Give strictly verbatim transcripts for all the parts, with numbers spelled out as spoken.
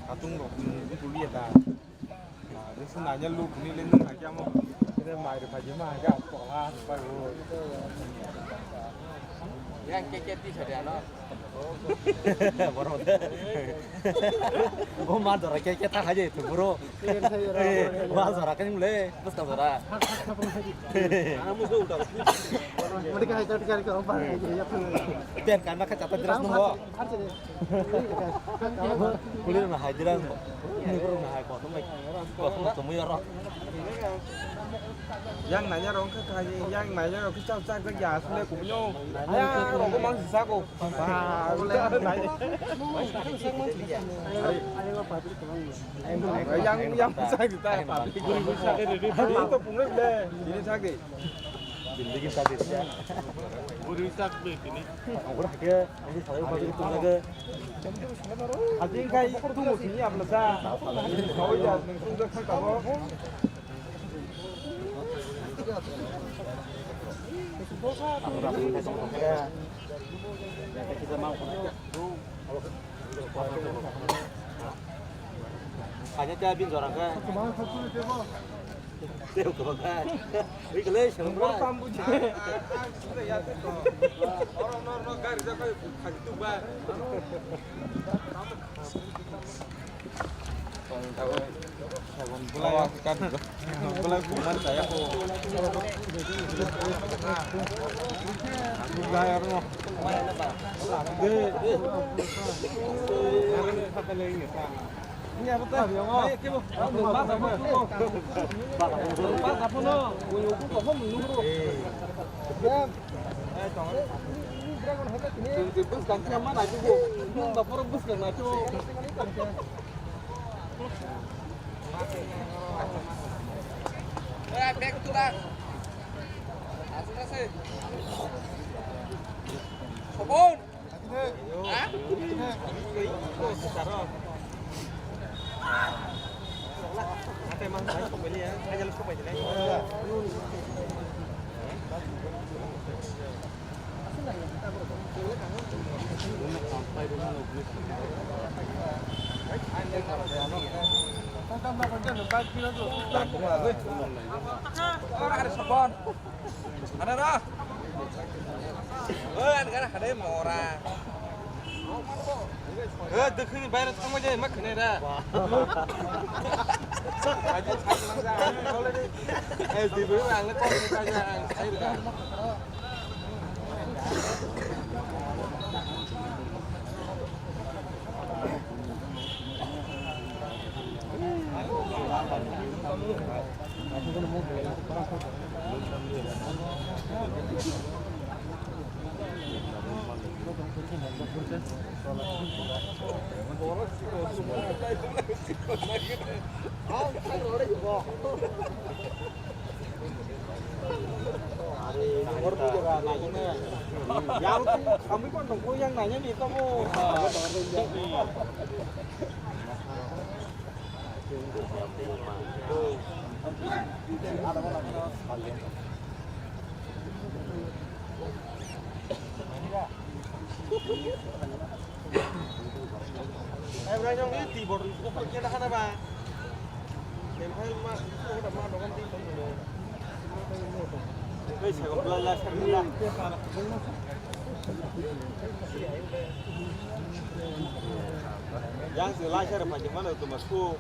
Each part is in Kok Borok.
Katung rok tuliya da. Nisi nanya lu kuni le nung nanya mo. Ini mai de paji ma ya pola pa wo. Yang keke ti sa dia no. Boro de. Bo ma dora keke ta haje tu bro. Ma dora kan le. Bus ka dora. Ana musu uta. Mari ka hai ka ka ba. Ten kan ma ka chata dras no. Kulir na hai jiran bo. Ini kulir na hai kosom bai. Kosom to mui oro. Yang nanya rong kha khai, yang nanya rong kha chak chak jak ya sule kumyo. Ya rong ko mang sa ko. Ba, yang yang sa di ta pa. Ini to pung le. Ini sa ke. Building sa di ta. Buri sa ke ini. Ang ko hakhe. Adi kai tu mo sini apa sa? Kau ya nunggu kan kamu. Hanya tiap bin orang kan. Teo ko ba. Wi kle shong ba. Tam bu je. Oro no no gari ja kai khali tu ba. Bulai kan. Bulai kuman saya ko. Bulai oro. Sobon! Sobon! Ano ra? Oi, ano ka na kade mora. Oi, dukhu ni bayar thang ma jai ma khne ra. Aji thang lang ja, ang already. Eh, di bu ang le kok ni ka ja, ang sai ra. Yang kami pun dong yang nanya nih kamu. Yang si lai sar pagi mana tu masuk.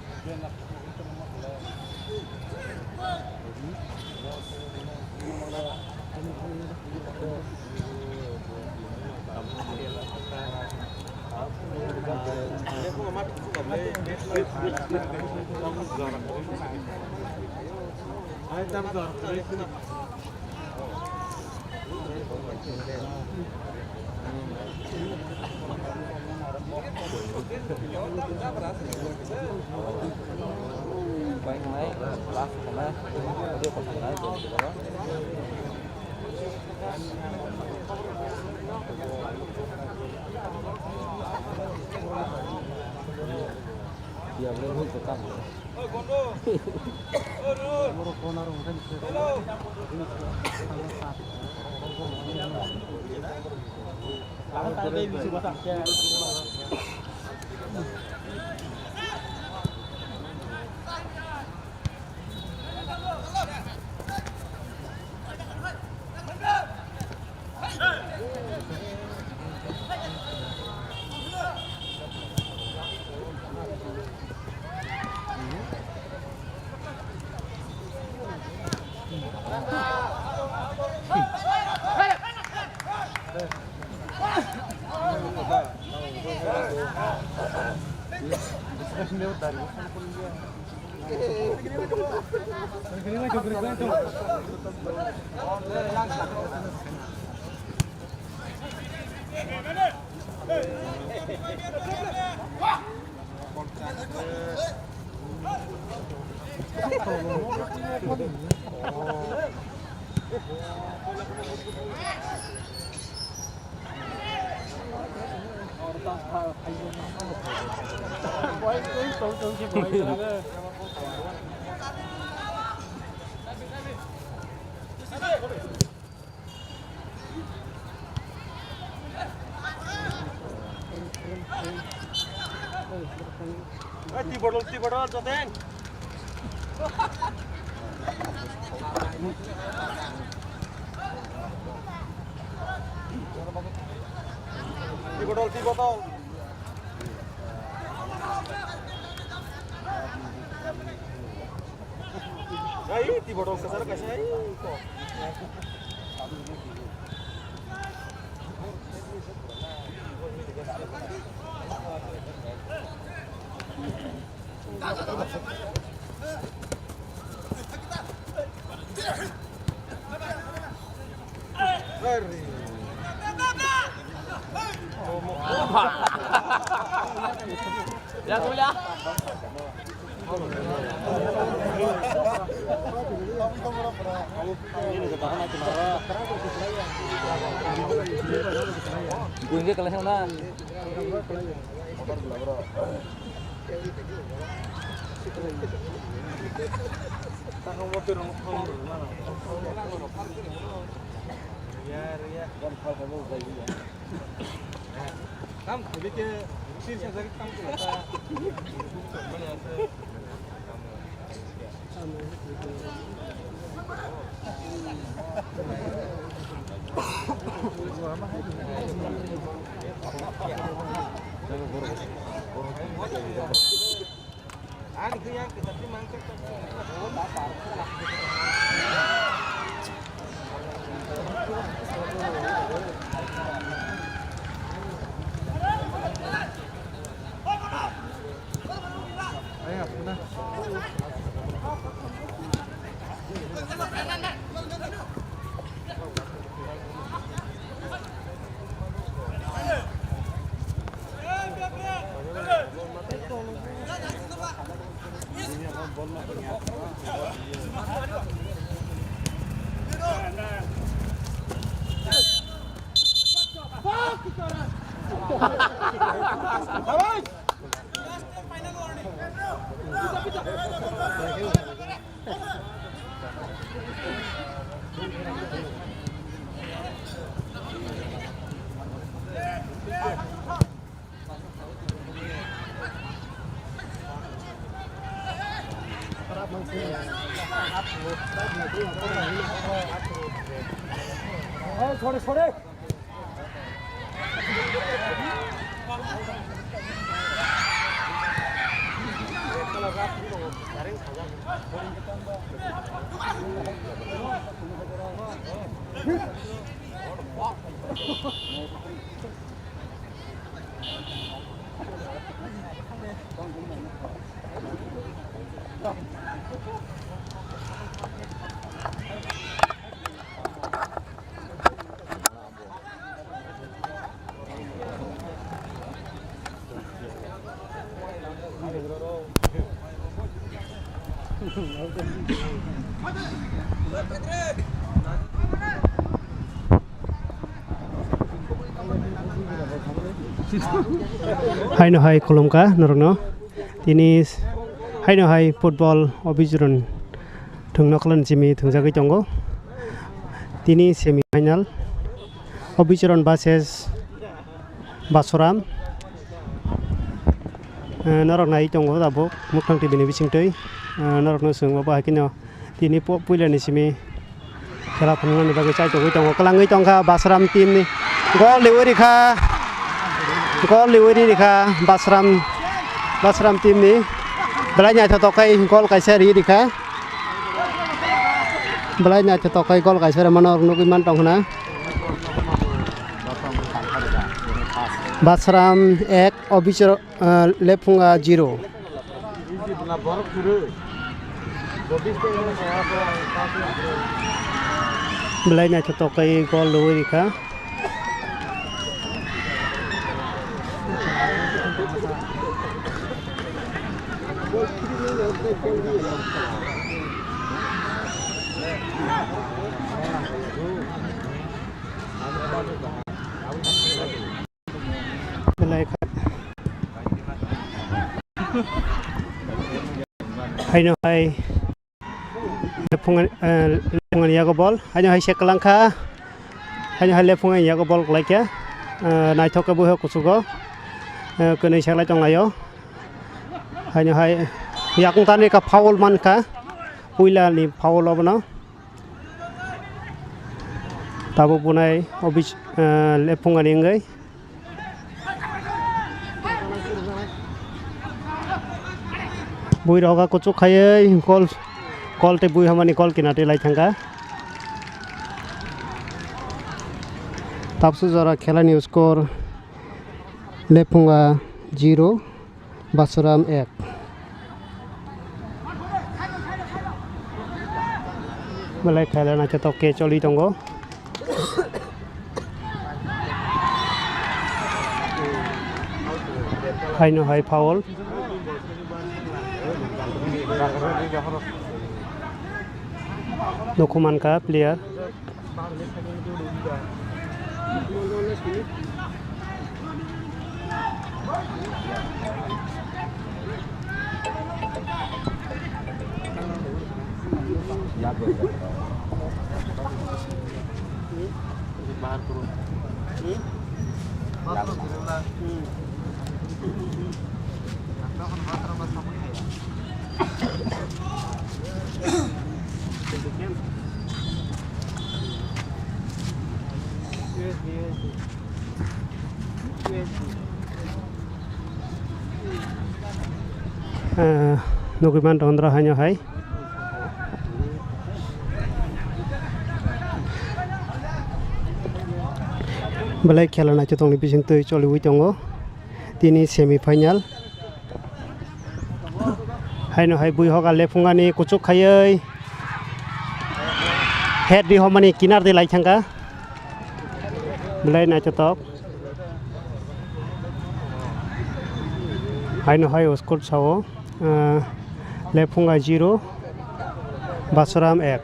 Oi, ti botol, ti botol, joten. Ti botol, ti botol. Ai, ti botol kasar kasar, ai, ko. Gunje kala na. Tam khuli ke tir sajak tam khuli ta. Sorry, sorry. Haino hai khulumkha norokno. Tini haino hai football obichron thwngno khwlani simi thwngjagwi tongo. Tini semi final obichron versus Basoram. Eh, norok nai tongo tabuk Muktang T V ni bisingtwi. Eh, norokno chwng bo bahai kheno tini po-, puilani simi khela phunuknani bagwi chaitogwi tongo. Kwlangwi tongkha Basoram team ni. Gol riwi rikha. Gol riwi rikha Basoram, Basoram team ni. Belai naithotok khe gol kaisa riwi rikha. Belai naithotok khe gol kaisa rwmano nugwi man tong khna. Basoram ek, Obichar, ah, Lephunga zero. Belai naithotok khe gol rwwi rikha. Belai kha-, haino hai lephungan, eh, lephungan yago bol, haino hai se kwlangkha, haino hai lephungan yago bol kwlaikha, eh, naithok khe buiho kuchugo, eh, kwnwi seklai tonglaio, haino hai yakung tanwi kha foul mankha, puilani foul obono. Tabuk bunai obis, eh, lephungani wngwi. Bui rok kuchuk khaiwi gol, gol tei bui hamani gol kinatwi lai thangkha. Tabsu jora khelani score Lephunga zero. Basoram ek. Belai khaila naithotok khe choli tongo. Haino hai foul. Nukhumankha player. Eh, nugui man tong dra haino hai. Belai khela naithotok ni bising twi choliui tongo. Tini semi final. Haino hai bui hoga lephungani kuchuk khaiwi head ri homani kinar de lai thangkha. Belai naithotok. Haino hai score sao, ah, Lephunga zero, Basoram ek.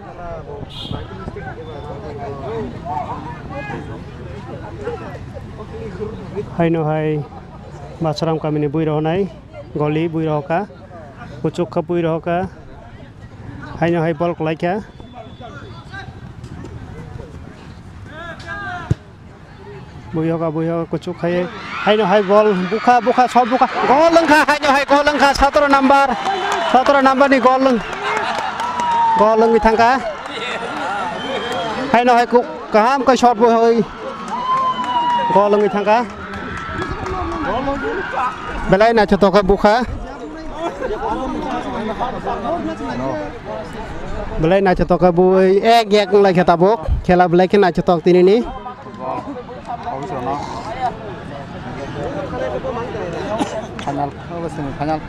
Haino hai Basoram kamini bui rohonai, goli bui rohoka, kuchuk kha bui rohoka. Haino hai bol kwlaikha. Buihoka, buihoka, kuchuk khai. Haino hai gol, bukha, bukha, shot bukha. Gol wngkha, haino hai gol wngkha, satro number. Satro number ni gol wng-, gol wngwi thangkha. Haino hai ku-, kaham khe shot buihoi. Gol wngwi thangkha. Belai naithotok khe bukha. Belai naithotok khe bui ek ek wnglaikha tabuk. Khela belai khe naithotok tinini. Final, semi final.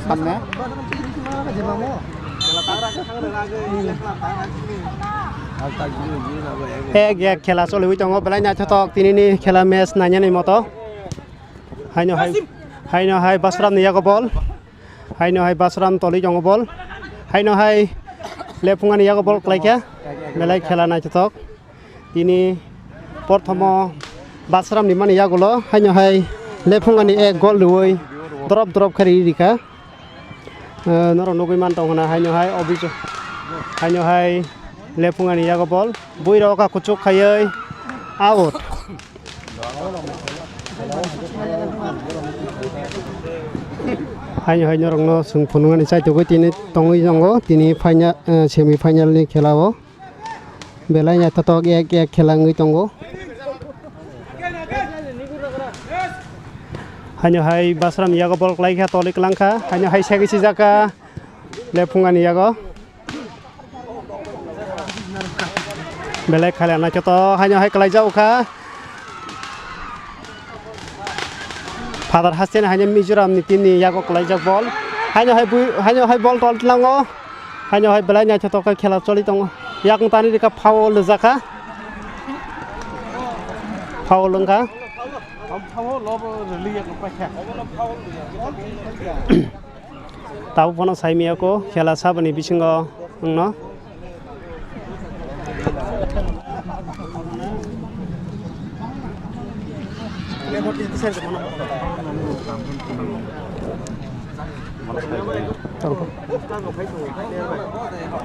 Sanne? Ek ek khela choliui tongo, belai naithotok tinini khela match nainani moto. Haino hai Haino hai Basram ni yago bol. Haino hai Basram toli tongo bol. Haino hai Lephunga ni yago bol klaikha. Belai khela naithothok. Tini porthomo Basram ni mani yagulo haino hai Lephunga ni ek gol riwi drop drop khe ri rikha. Eh, norok nugwi man tong hwnna haino hai obijo haino hai Lephunga ni yago bol. Bui rok kha kuchuk khaiwi out. Haino hai norokno chwng phunuknani chaitugwi tini tongwi tongo tini final, eh, semi final ni khela o. Belai naithothok ek ek khela wngwi tongo. Haino hai Basram ni yago bol klaikha toli kwlangkha haino hai segi sijaka Lephunga ni yago. Belai khala naikhe to haino hai kwlaijak kha. Father haste ni haino Mizoram ni team ni yago kwlaijak bol. Haino hai bui, haino hai bol tol tlango. Haino hai belai naithothok khe khela choli tongo. Yakung tani rikha foul rijak kha. Foul wngkha. Tabuk phano saimiyako khela saboni bisingo wngno.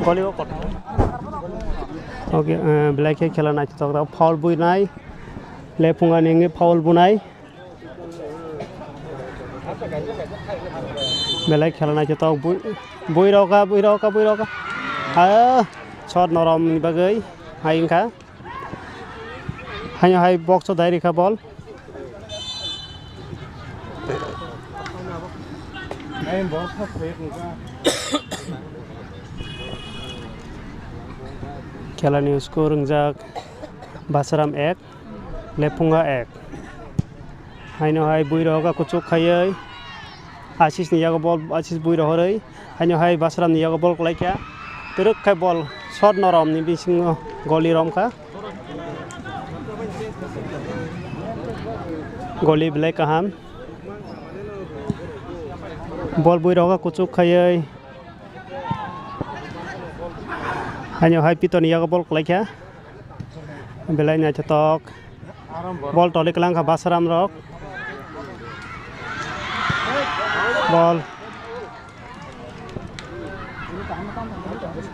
Goli o kotor. Okay, eh, belai khe khela naithothok, foul bunai, Lephunga ni wngwi foul bunai. Belai khela naithothok, bui, bui rok kha, bui rok kha, bui rok kha. Ha, shot norom ni bagwi hai wngkha. Haino hai box o dai rikha bol. Khela ni score wngjak Basram ek, Lephunga ek. Haino hai bui rok kha kuchuk khaiwi Asis ni yago bol, Asis bui rohorwi. Haino hai Basram ni yago bol kwlaikha. Twrwk khai bol shot norom ni bisingo goli romkha. Goli belai kaham. Bol bui rok kha kuchuk khaiwi. Haino hai Pitor ni yago bol kwlaikha. Belai naithothok. Bol toli kwlangkha Basram rok. Bol.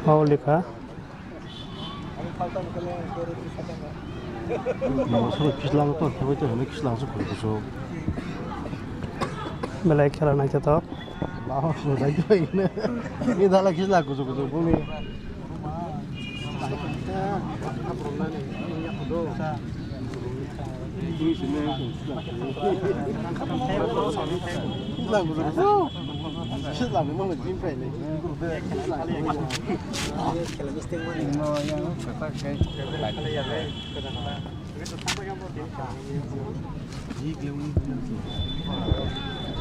Foul wngkha. Soro kislang to, khebai to hwnwi kislang se phuru kuchuk. Belai khela naithothok. Lama swnamjak bai hwnwi. Ni dala kislang kuchuk kuchuk bumi.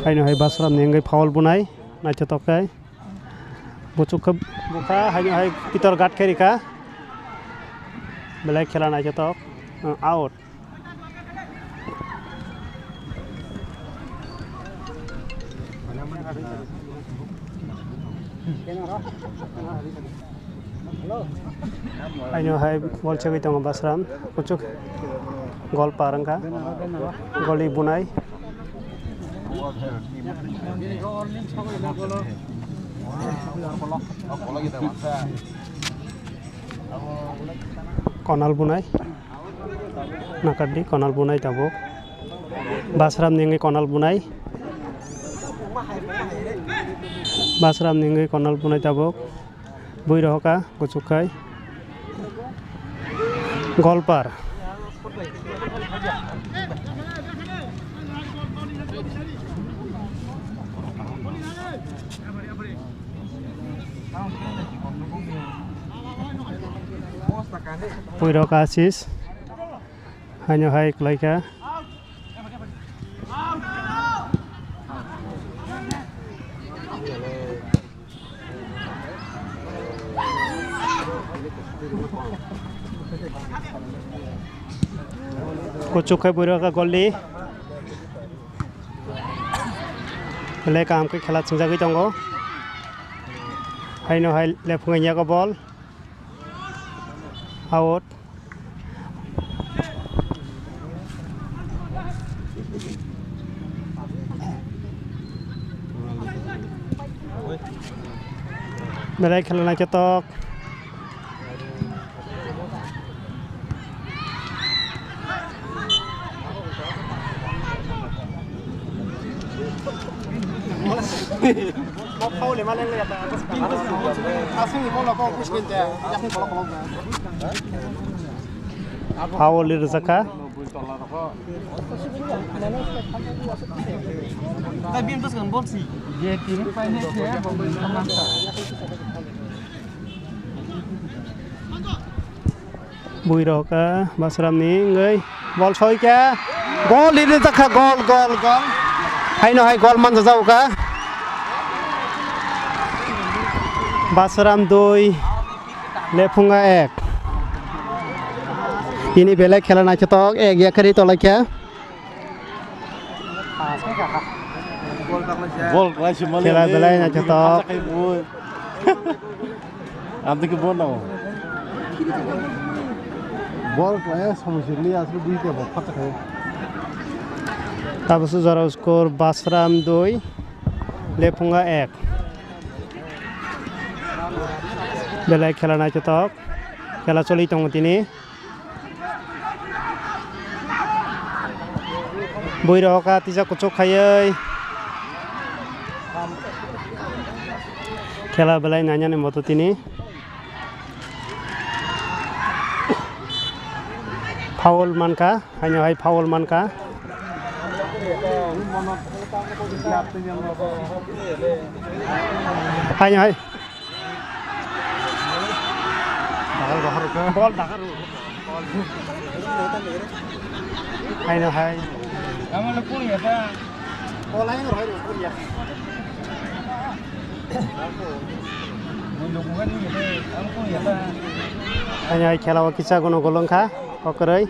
Haino hai Basram ni wngwi foul bunai, naithothok khe. Buchuk khe bukha, haino hai Pitor gat khe rikha. Belai khela naithothok, out. Haino hai bol chegwi tongo Basram, kuchuk gol par wngkha, goli bunai. Konal bunai. Nakardi, konal bunai tabuk. Basram ni wngwi konal bunai. Basram ni wngwi konal bunai tabuk. Bui rohoka, kuchuk khai. Golpar. Bui rohoka Asis. Haino hai kwlaikha. Kuchuk khai bui rohoka goli. Belai kaham khe khela chingjagwi tongo. Haino hai lephungo yago bol. Out. Belai khela naikhetok. Foul rijak kha. Bui rok kha Basram ni wngwi bol soi kha. Gol ri rijak kha, gol, gol, gol. Haino hai gol manjak kha. Basram dui, Lephunga ek. Ini belai khela naikhetok, ek ya khe ri tolai kha. Bol klai se mali. Khela belai naikhetok. Ang tiki bol nao. Bol klai se mali asli bui ke bol phat khai. Tabuk se jora score Basram dui, Lephunga ek. Belai khela naikhetok. Khela choli tongo tini. Bui rok kha tisa kuchuk khaiwi. Khela belai nainani moto tini. Foul mankha, haino hai foul mankha. Haino hai. Bol dakar. Haino hai. Haino hai khela o kisa gono golong kha kokroi.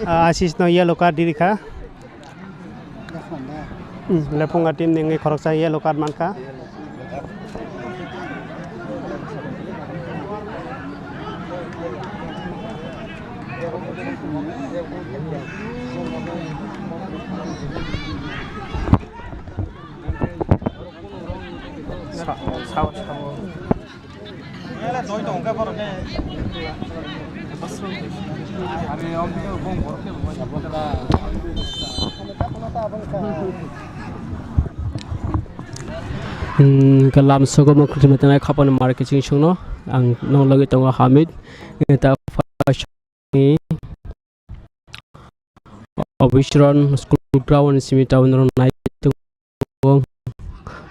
Ah, Ashish no yellow card di rikha. Hmm, Lephunga team ni wngwi khoroksa yellow card mankha. Sa-, sa-, sa-, Hmm, ke lam sogo mo khutuma tena khapani mar kiching sungno ang nong logi tongo Hamid. Neta Obisron school ground simi town rok nai tongo,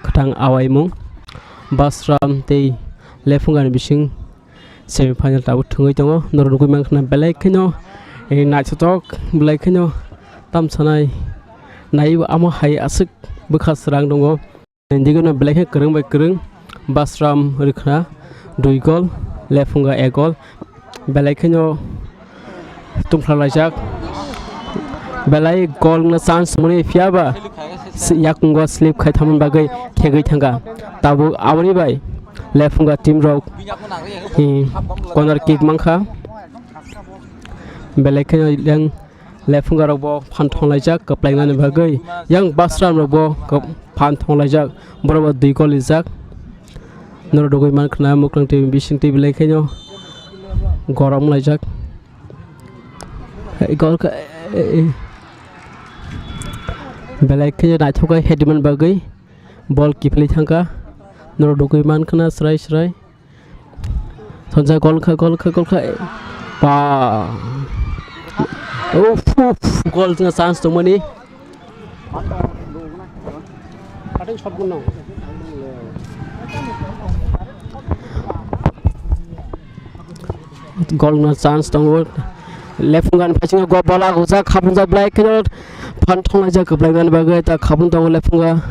kwthang awaimung Basram tei Lephunga ni bising semi final tabuk thwngwi tongo. Norok nugwi mankha belai kheno, eh, naithothok belai kheno tamsanai naiwi amo hai aswk bwkha srang tongo. Nini digino belai khe kwrwng bai kwrwng Basram rwkhna dui gol, Lephunga ek gol, belai kheno tungphla laijak, belai gol wngna chance mwnwi, phiya ba s-, yakungo slip khai thamani bagwi khegwi thangkha. Tabuk aboni bai Lephunga team rok, hmm, corner kick mankha, belai kheno yang Lephunga rok bo phan thonglaijak kwplainani bagwi, yang Basram rok bo kwp-, phan thonglaijak, borok bo dui gol rijak. Norok nugwi mankha na mwkhang twi bising twi belai kheno gorom laijak. Gol kha, belai kheno naithok khe headman bagwi bol kiphilwi thangkha. Norok nugwi mankha na srai srai. Thonjak gol kha, gol kha, gol kha. Ba. Uf, uf, gol wngna chance tongmani. Golna chance tongo. Lephunga ni phaising go bola gujak, khapungjak belai kheno phan thonglai jak kwblaimani bagwi ta khapung tongo lephunga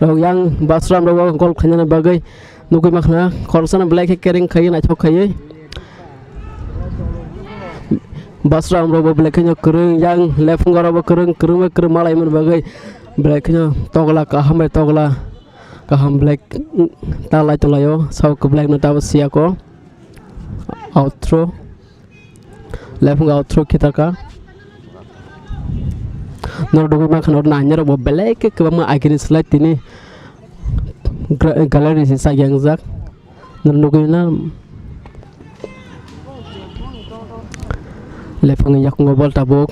rok yang Basram rok gol khlainani bagwi. Nugwi makhna khoroksa no belai khe kereng khaiwi naithok khaiwi. Basra amrok bo belai kheno kwrwng yang lephunga rok bo kwrwng kwrwng bai kwrwng malaimani bagwi belai kheno togla kaham bai togla kaham belai ta lai tonglaio sao kwblaino tabo siyako. Outro. Lephunga outro khitaka. Norok nugwi mankha norok nanyarok bo belai khe kwbangma agini slide tini gra-, gallery se chakyangjak. Norok nugwi na lephunga yakungo bol tabuk.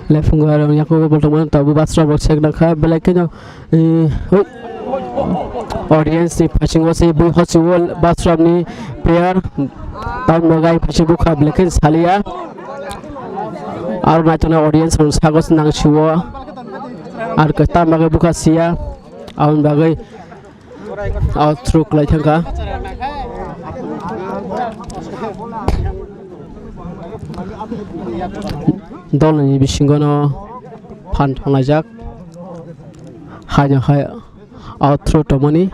Lephungo arong yakungo bol tongmani tabuk Basra rok sek nangkha belai kheno. Eh, hoi. Audience ni phasingo se bui hosio Basram ni player. Tam bagai phasi bukha belai khe saliya. Aro naitona audience rok sago se nang siwo. Ar kwtam bagai bukha siya. Aboni bagwi outro kwlai thangkha. Dol ni bisingo no phan thonglai jak. Haino hai outro tongmani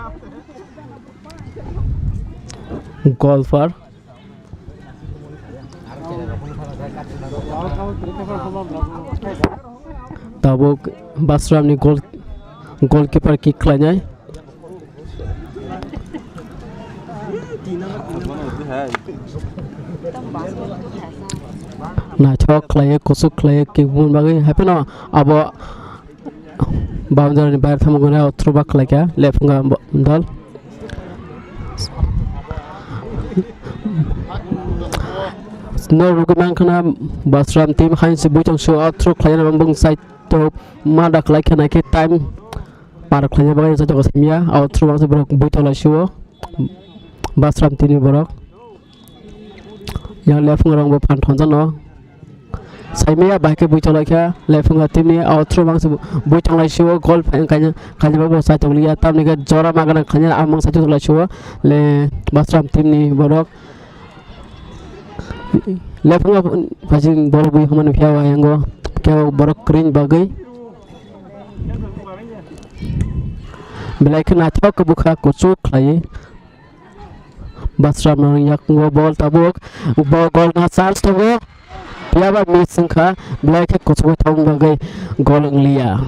golfer. Tabuk Basram ni goal, goalkeeper kick khlainai. Naithok khlaiwi, kuchuk khlaiwi kick bumani bagwi. Haiphano abo boundary ni bayar thangmani outro ba khlaikha lephunga bo-, dol. Norok nugwi mankha na Basram team haino se buitong sio outro khlaina bumung side to mada khlai khe naikhe time par khlaina bagwi jotoko saimya outro mangsa borok buitong lai sio Basram team ni borok. Yang lephungrok bo phan thongjano. Saimaya bai khe buitong lai kha, lephunga team ni outro mangsa buitong lai sio, goal kaina, kaina bo saitok liya, tamni khe jora magana khaina amang saitok lai sio, le Basram team ni borok. Lephunga phasing bol bui humani phiya wa yango, khe borok kring bagwi. Belai khe naithok bwkha kuchuk khlaiwi. Basra no yakung o bol tabuk. Bo gol na chance tongo. Phiya ba miss wngkha. Belai khe kuchugwi thangna bagwi gol wngliya.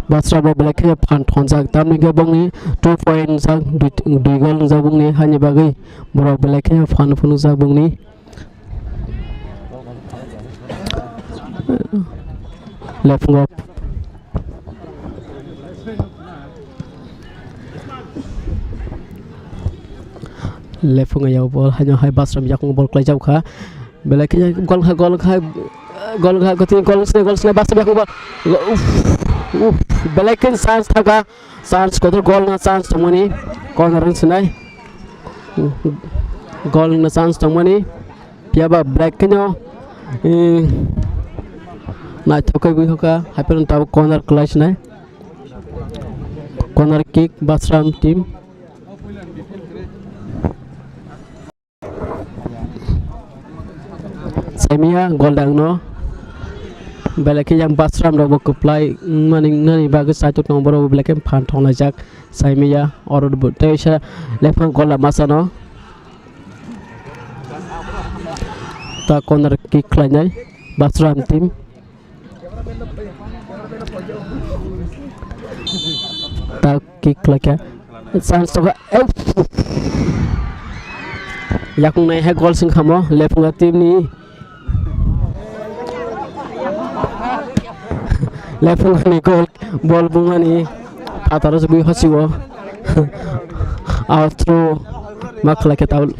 Basra bo belai khe phan thonjak. Tamni khe bongni two point wngjak, dui, dui gol wngjak bongni, haini bagwi borok belai khe phan phunukjak bongni. Lephungo. Lephungo yao bol haino hai Basram yakung bol khlaijak kha. Belai khe gol kha, gol kha, gol kha, gol kha, gol kha, Basram yakung bol. Uff, uff, belai khe chance thaka. Chance kotor gol na chance tongmani. Corner wng sinai. Gol na chance tongmani. Phiya ba belai kheno, eh, naithok khe bui hoka. Haiphano tabuk corner kwlai sinai. Corner kick Basram team. Saimaya gol dangno belai khe yang Basram rok bo kwplai wngmani, wngnani bagwi saitok tongo, borok bo belai khe phan thonglaijak. Saimaya oro bo tei sa lephang gol masa no ta corner kick khlainai Basram team. Ta kick khlaikha. Chance toka. Yakung nai hai goal sing khamo lephunga team ni. Lephunga ni goal ball bungani phataro se bui hosiwo. Outro ma khlaikha taul.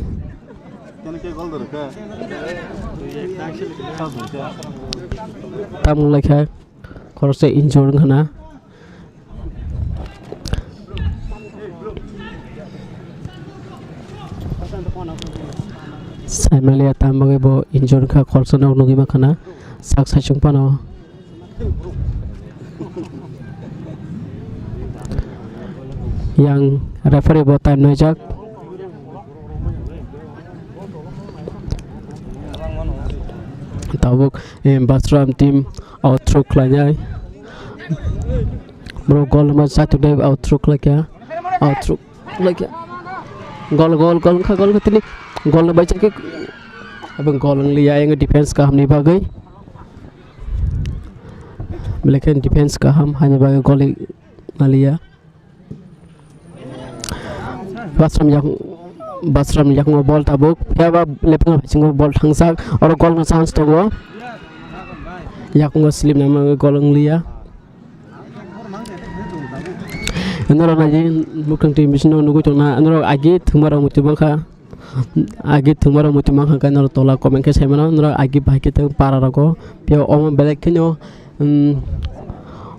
Tamung laikha khoroksa injure wngkha na. Saimaliya tam bagwi bo injured wngkha, khoroksa nok nugwi mankha na sak saichung phano. Yang referee bo time naijak. Tabuk, eh, Basram team out throw khlainai. Bro goal ma chatuk dai out throw khlaikha. Out throw khlaikha. Goal, goal, goal wngkha, goal wngkha tini. Goal no baisa khe. Abang goal wngliya, yang defense kahamni bagwi. Belai khe defense kaham, haini bagwi goal naliya. Basram yak-, Basram yakungo ball tabuk. Phiya ba Lephunga bisingo ball thangsak. Oro goal no chance tongo. Yakungo slip nama goal wngliya. Norok naidi mukhang twi bisingo nugwi tongna. Norok agi thwngmarok muitu mankha. Agi thwngmarok muitu mankha khe norok tola comment khe saimano. Norok agi bahai khe tong para rogo. Phiya omo belai kheno, um,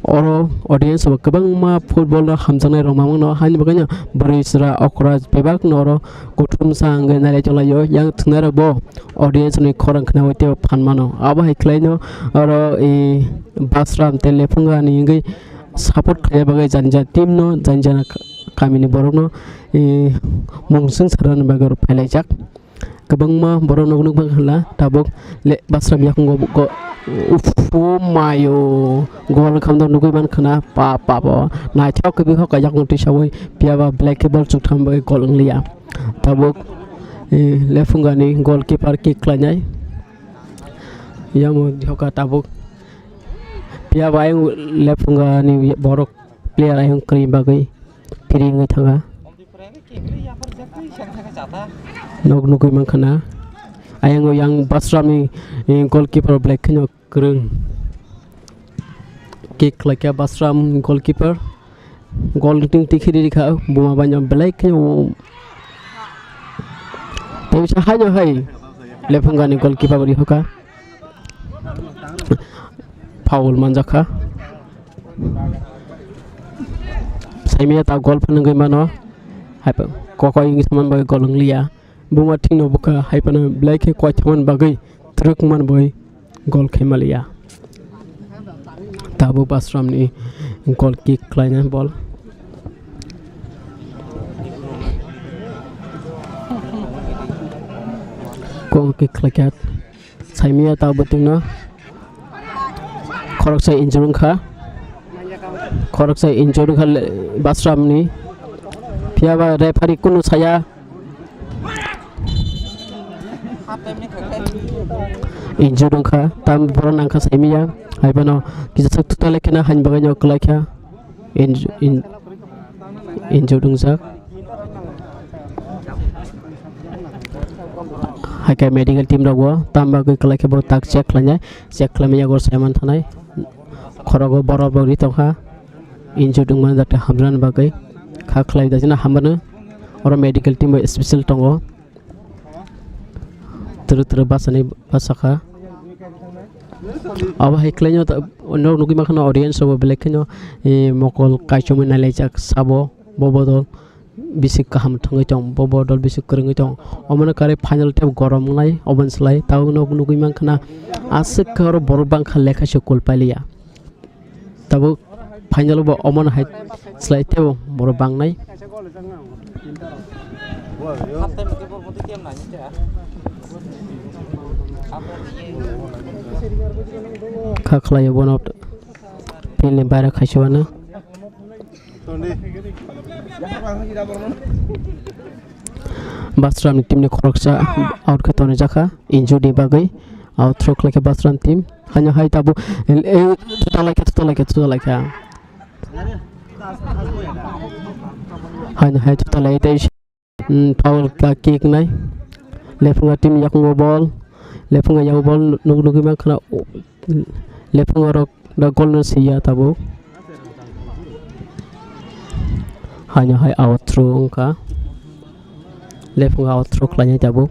oro audience bo kwbangma football no hamjaknai rok mamang no. Haini bagwi no bwrwi chwra okra bebak no oro kuthumsa wngwi nailai tonglaio. Yang thwngnairok bo audience ni khorang khnaui tei phan mano. Abo hai khlaino oro, eh, Basram tei Lephunga ni wngwi support khlaiya bagwi jani jani team no, jani jani kamini borok no, eh, mungsung sarani bagwi oro phailaijak. Kwbangma borok no nukmang khala tabuk le Basram yakungo go, uff, oh mayo, goal khamdo nugwi man khana pa pa bo naithok kwbwi kho kaijak mung tisawi phiya ba black khe ball chuktham bagwi goal wngliya. Tabuk, eh, Lephunga ni goalkeeper kick khlainai. Yamo dihoka tabuk. Phiya ba ayang Lephunga ni borok player ayang kwrwi bagwi phiri wngwi thanga. Nok nugwi mankhana. Ayang o yang Basram ni, eh, goalkeeper black kheno kwrwng. Kick khlaikha Basram goalkeeper. Goal ni ting tikhiri rikha buma baino belai khe o. Tei bisa haino hai Lephunga ni goalkeeper bo rihokha. Foul manjakha. Saimaya ta goal phano wngwi mano. Hai kokoi wngwi saman bai goal wngliya. Buma thikno bwkha hai phano belai khe koithaman bagwi twrwk man bai goal khai maliya. Tabuk Basram ni goal kick khlaina ball. Goal kick khlaikha. Saimaya ta bwtwino khoroksa injury wngkha. Khoroksa injury wngkha le-, Basramni. Phiya ba referee kunu saya. Injury wngkha. Tam borok nangkha saimaya. Hai phano kisa sak tuta lekhe na hain bagwi no kwlai kha. Inj-, in-, injured wngjak. Hai khe medical team rok bo tam bagwi kwlai khe bo tak check khlainai, check khlaimani yago saiman thanai. Khorogo borok rok ri tongkha, injured wngmani jate hamjani bagwi kha khlai da jana hamano. Oro medical team bai special tongo. Twrwk twrwk bachani bachakha. Abo hai khlaino ta-, norok nugwi mankha no audience rok bo belai kheno, eh, mokol kaichomwi nailaijak sabo, bo bodol bisi kaham thwngwi tong, bo bodol bisi kwrwngwi tong. Omono karwi final tei gorom wngnai, oboni slai tabuk nok nugwi mankha na aswk khe oro borok bangkha lekha se kul pailiya. Tabuk final bo omono hai slai tebo borok bangnai. Kha khlaio bono field ni baira khaisa uanw. Basram ni team ni khoroksa out khe tonijak kha injury ni bagwi. Out throw khlai khe Basram team. Haino hai tabuk, eh, tuta lai khe, tuta lai khe, tuta lai khe. Haino hai tuta lai tei, mm, foul ka kick nai. Lephunga team yakungo ball. Lephunga yago ball nuk-, nugwi mankha na. Lephunga rok da goal no siya tabuk. Haino hai out throw wngkha. Lephunga out throw khlainai tabuk.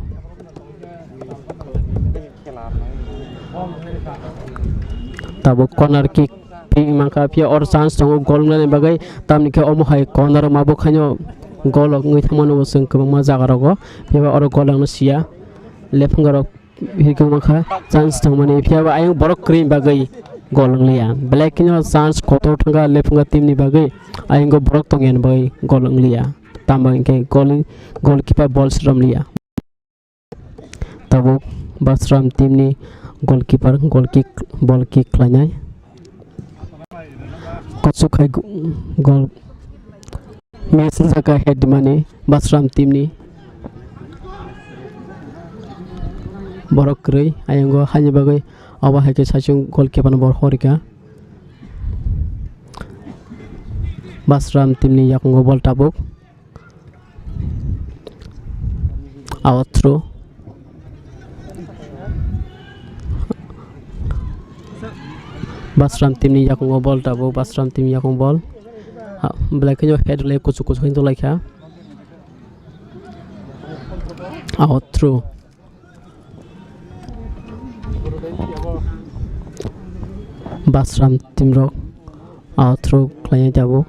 Tabuk corner kick phi mankha, phiya oro chance tongo goal wngnani bagwi, tamni khe omo hai corner o ma bwkhaino goal wngwi thangmano bo chwng kwbangma jaga rogo, phiya ba oro goal wngno siya. Lephunga rok hirikhe wngkha chance tongmani, phiya ba ayang borok kwrwi bagwi goal wngliya. Belai kheno chance kotor thangkha Lephunga team ni bagwi, ayang borok tongya ni bagwi goal wngliya. Tamo hinkhe goal, goalkeeper ball sromliya. Tabuk Basram team ni goalkeeper goal kick, ball kick khlainai. Kochuk hai go-, goal. Miss wngkha head mani Basram team ni. Borok kwrwi ayang o haini bagwi abo hai khe saichung goalkeeper no bor horika. Basram team ni yakungo ball tabuk. Out throw. Basram team ni yakungo ball tabuk, Basram team yakung ball. Ah, belai kheno head le kuchuk kuchuk hinto laikha. Out throw. Basram team rok out throw khlai tabuk.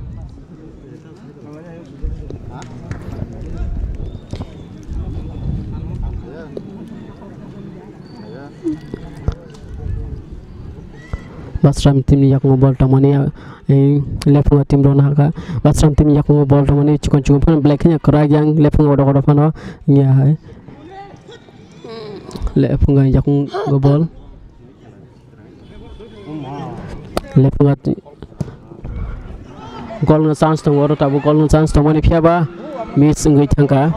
Basram team ni yakungo ball tongmani, eh, Lephunga team rok nahaka. Basram team ni yakungo ball tongmani chikon chikon phano belai kheno kwrak yang Lephunga kotor kotor phano ya hai. Lephunga yakungo ball. Lephunga ti-, goal no chance tongo, oro tabuk goal no chance tongmani phiya ba miss wngwi thangkha.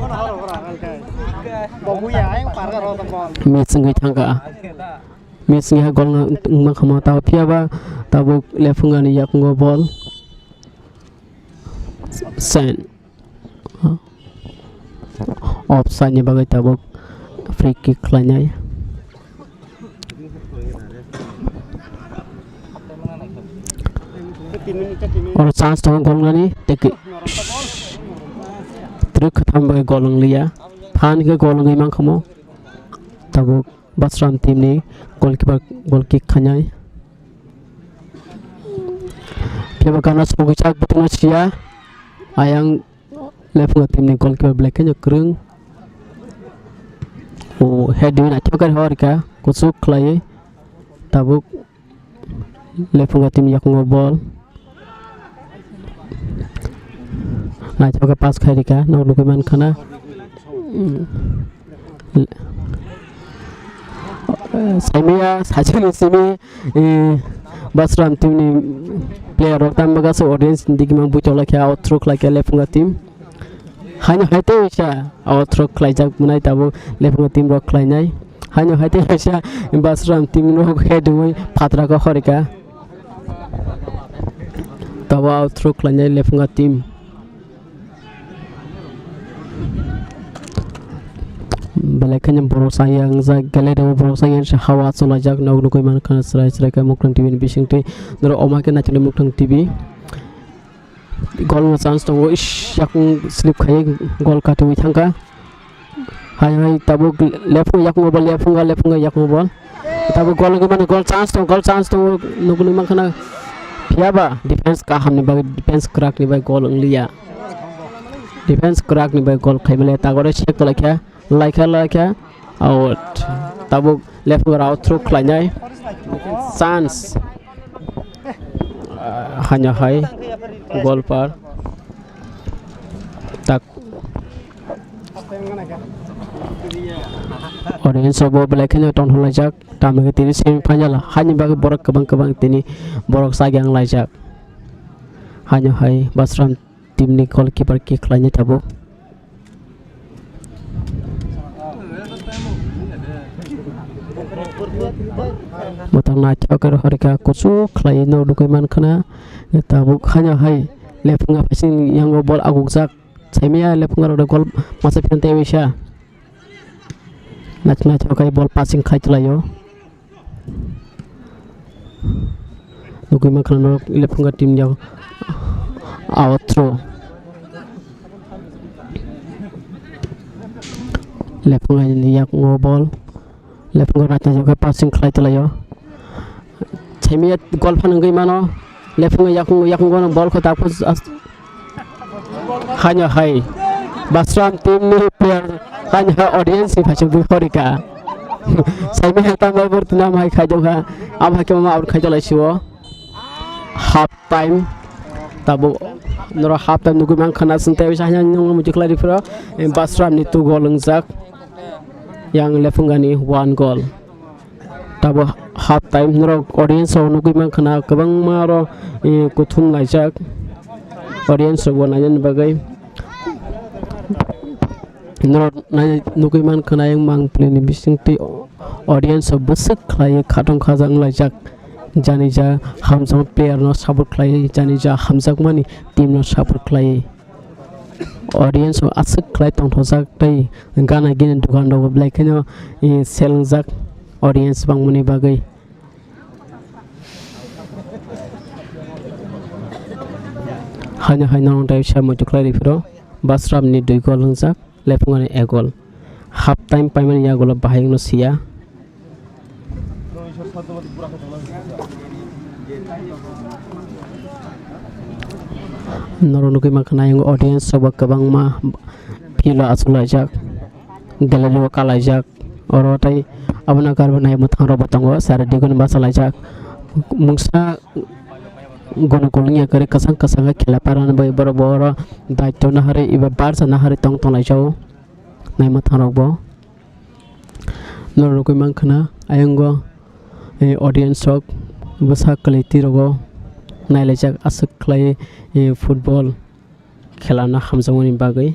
Miss wngwi thangkha. Miss wngwi ha goal no wngma khamo, tabuk phiya ba tabuk Lephunga ni yakungo ball. Sen. Offside ni bagwi tabuk free kick khlainai. Oro chance tongo goal nani, tei ki-, twrwk kwtham bagwi goal wngliya. Phan khe goal wngwi mankha mo. Tabuk Basram team ni goalkeeper goal kick khainai. Phiya ba gana sogwi chak bwtwino siya. Ayang Lephunga team ni goalkeeper belai kheno kwrwng. O head wi naithok khe horikha kuchuk khlaiwi. Tabuk Lephunga team yakungo ball. Naithok khe pass khai rikha, nok nugwi mankha na. Saimaya, sachini simi, eh, Basram team ni player rok tamo gaso audience ni digi mang buitolai khe, out throw khlai khe Lephunga team. Haino hai tei wisa, out throw khlaijak mwnai tabuk Lephunga team rok khlainai. Haino hai tei wisa Basram team rok head wi phatra khe horika. Tabuk out throw khlainai Lephunga team. Belai kheno borok chaya wngjak, gallery o borok chaya se hawa cholaijak, nok nugwi mankha chwrai chwrai khe Muktang T V ni bisingtwi. Norok omo khe naithokni Muktang T V. Goal no chance tongo, ish, yakung slip khai goal katiwi thangkha. Hai hai tabuk Lephunga yakungo ball, Lephunga, Lephunga yakungo ball. Tabuk goal wngwi mano, goal chance tongo, goal chance tongo, nugwi mankha na. Phiya ba defense kaham ni bagwi, defense kwrak ni bagwi goal wngliya. Defense kwrak ni bagwi goal khaimale tagore sek tolaikha, laikha laikha, out. Tabuk Lephunga out throw khlainai. Chance. Ah, haino hai goal par. Tak. Audience rok bo belai kheno tongthok laijak, tamo khe tini semi final haini bagwi borok kwbang kwbang tini borok chayang laijak. Haino hai Basram team ni goalkeeper kick khlainai tabuk. Bwtang naithok khe rohorikha, kuchuk khlaiwi nok nugwi mankha na. Tabuk haino hai Lephunga bising yango ball agukjak. Saimaya Lephunga rok goal masa phan tei wisa. Naithok naithok khe ball passing khai tlaio. Nugwi mankha norok Lephunga team ni out throw. Lephunga ni yakungo ball. Lephunga naithok naithok khe passing khlai tlaio. Saimaya goal phan wngwi mano. Lephunga yakung, yakungo no ball kho tapos as-, haino hai. Basram team ni player haino hai audience ni phaising bui khorika. Saimai hai tamo borok tini amo hai khai tongkha. Amo hai khe ma out khai tonglaisio. Half time. Tabuk norok half time nugui mankha na chwng tei bisa hai nungmung muchuk khlai rw phuru, eh, Basram ni two goal wngjak. Yang Lephungani one goal. Tabuk half time norok audience rok nugui mankha na kwbangma oro, eh, kuthum laijak audience rok bo nainani bagwi. Norok nai-, nugui mankha na ayang Mangpili ni bisingtwi audience rok bwswk khlaiwi khatong khajang laijak. Jani ja hamjakma player no support khlaiwi, jani ja hamjakmani team no support khlaiwi. Audience rok aswk khlai tongthokjak tei gana gini dukan rogo belai kheno, eh, selengjak audience bangmani bagwi. Haino haino ang tei sa muitu khlai rw phuru Basram ni dui goal wngjak, Lephungani ek goal. Half time paimani yagulo bahai wngno siya. Norok nugui mankha na ayang audience rok bo kwbangma field o achuk laijak, gallery o kalaijak, oro tei abono karwi nai mwthang rok bo tongo, sari digoni bachalaijak, mungsa gunu kulungya kwrwi kwchang kwchang khe khela parani bai borok bo oro daityo naharwi eba barsa naharwi tong tong laijao nai mwthang rok bo. Norok nugui mankha na ayang o, eh, audience rok bwsa kwlwi twi rogo nailaijak aswk khlai, eh, football khela no hamjakmani bagwi.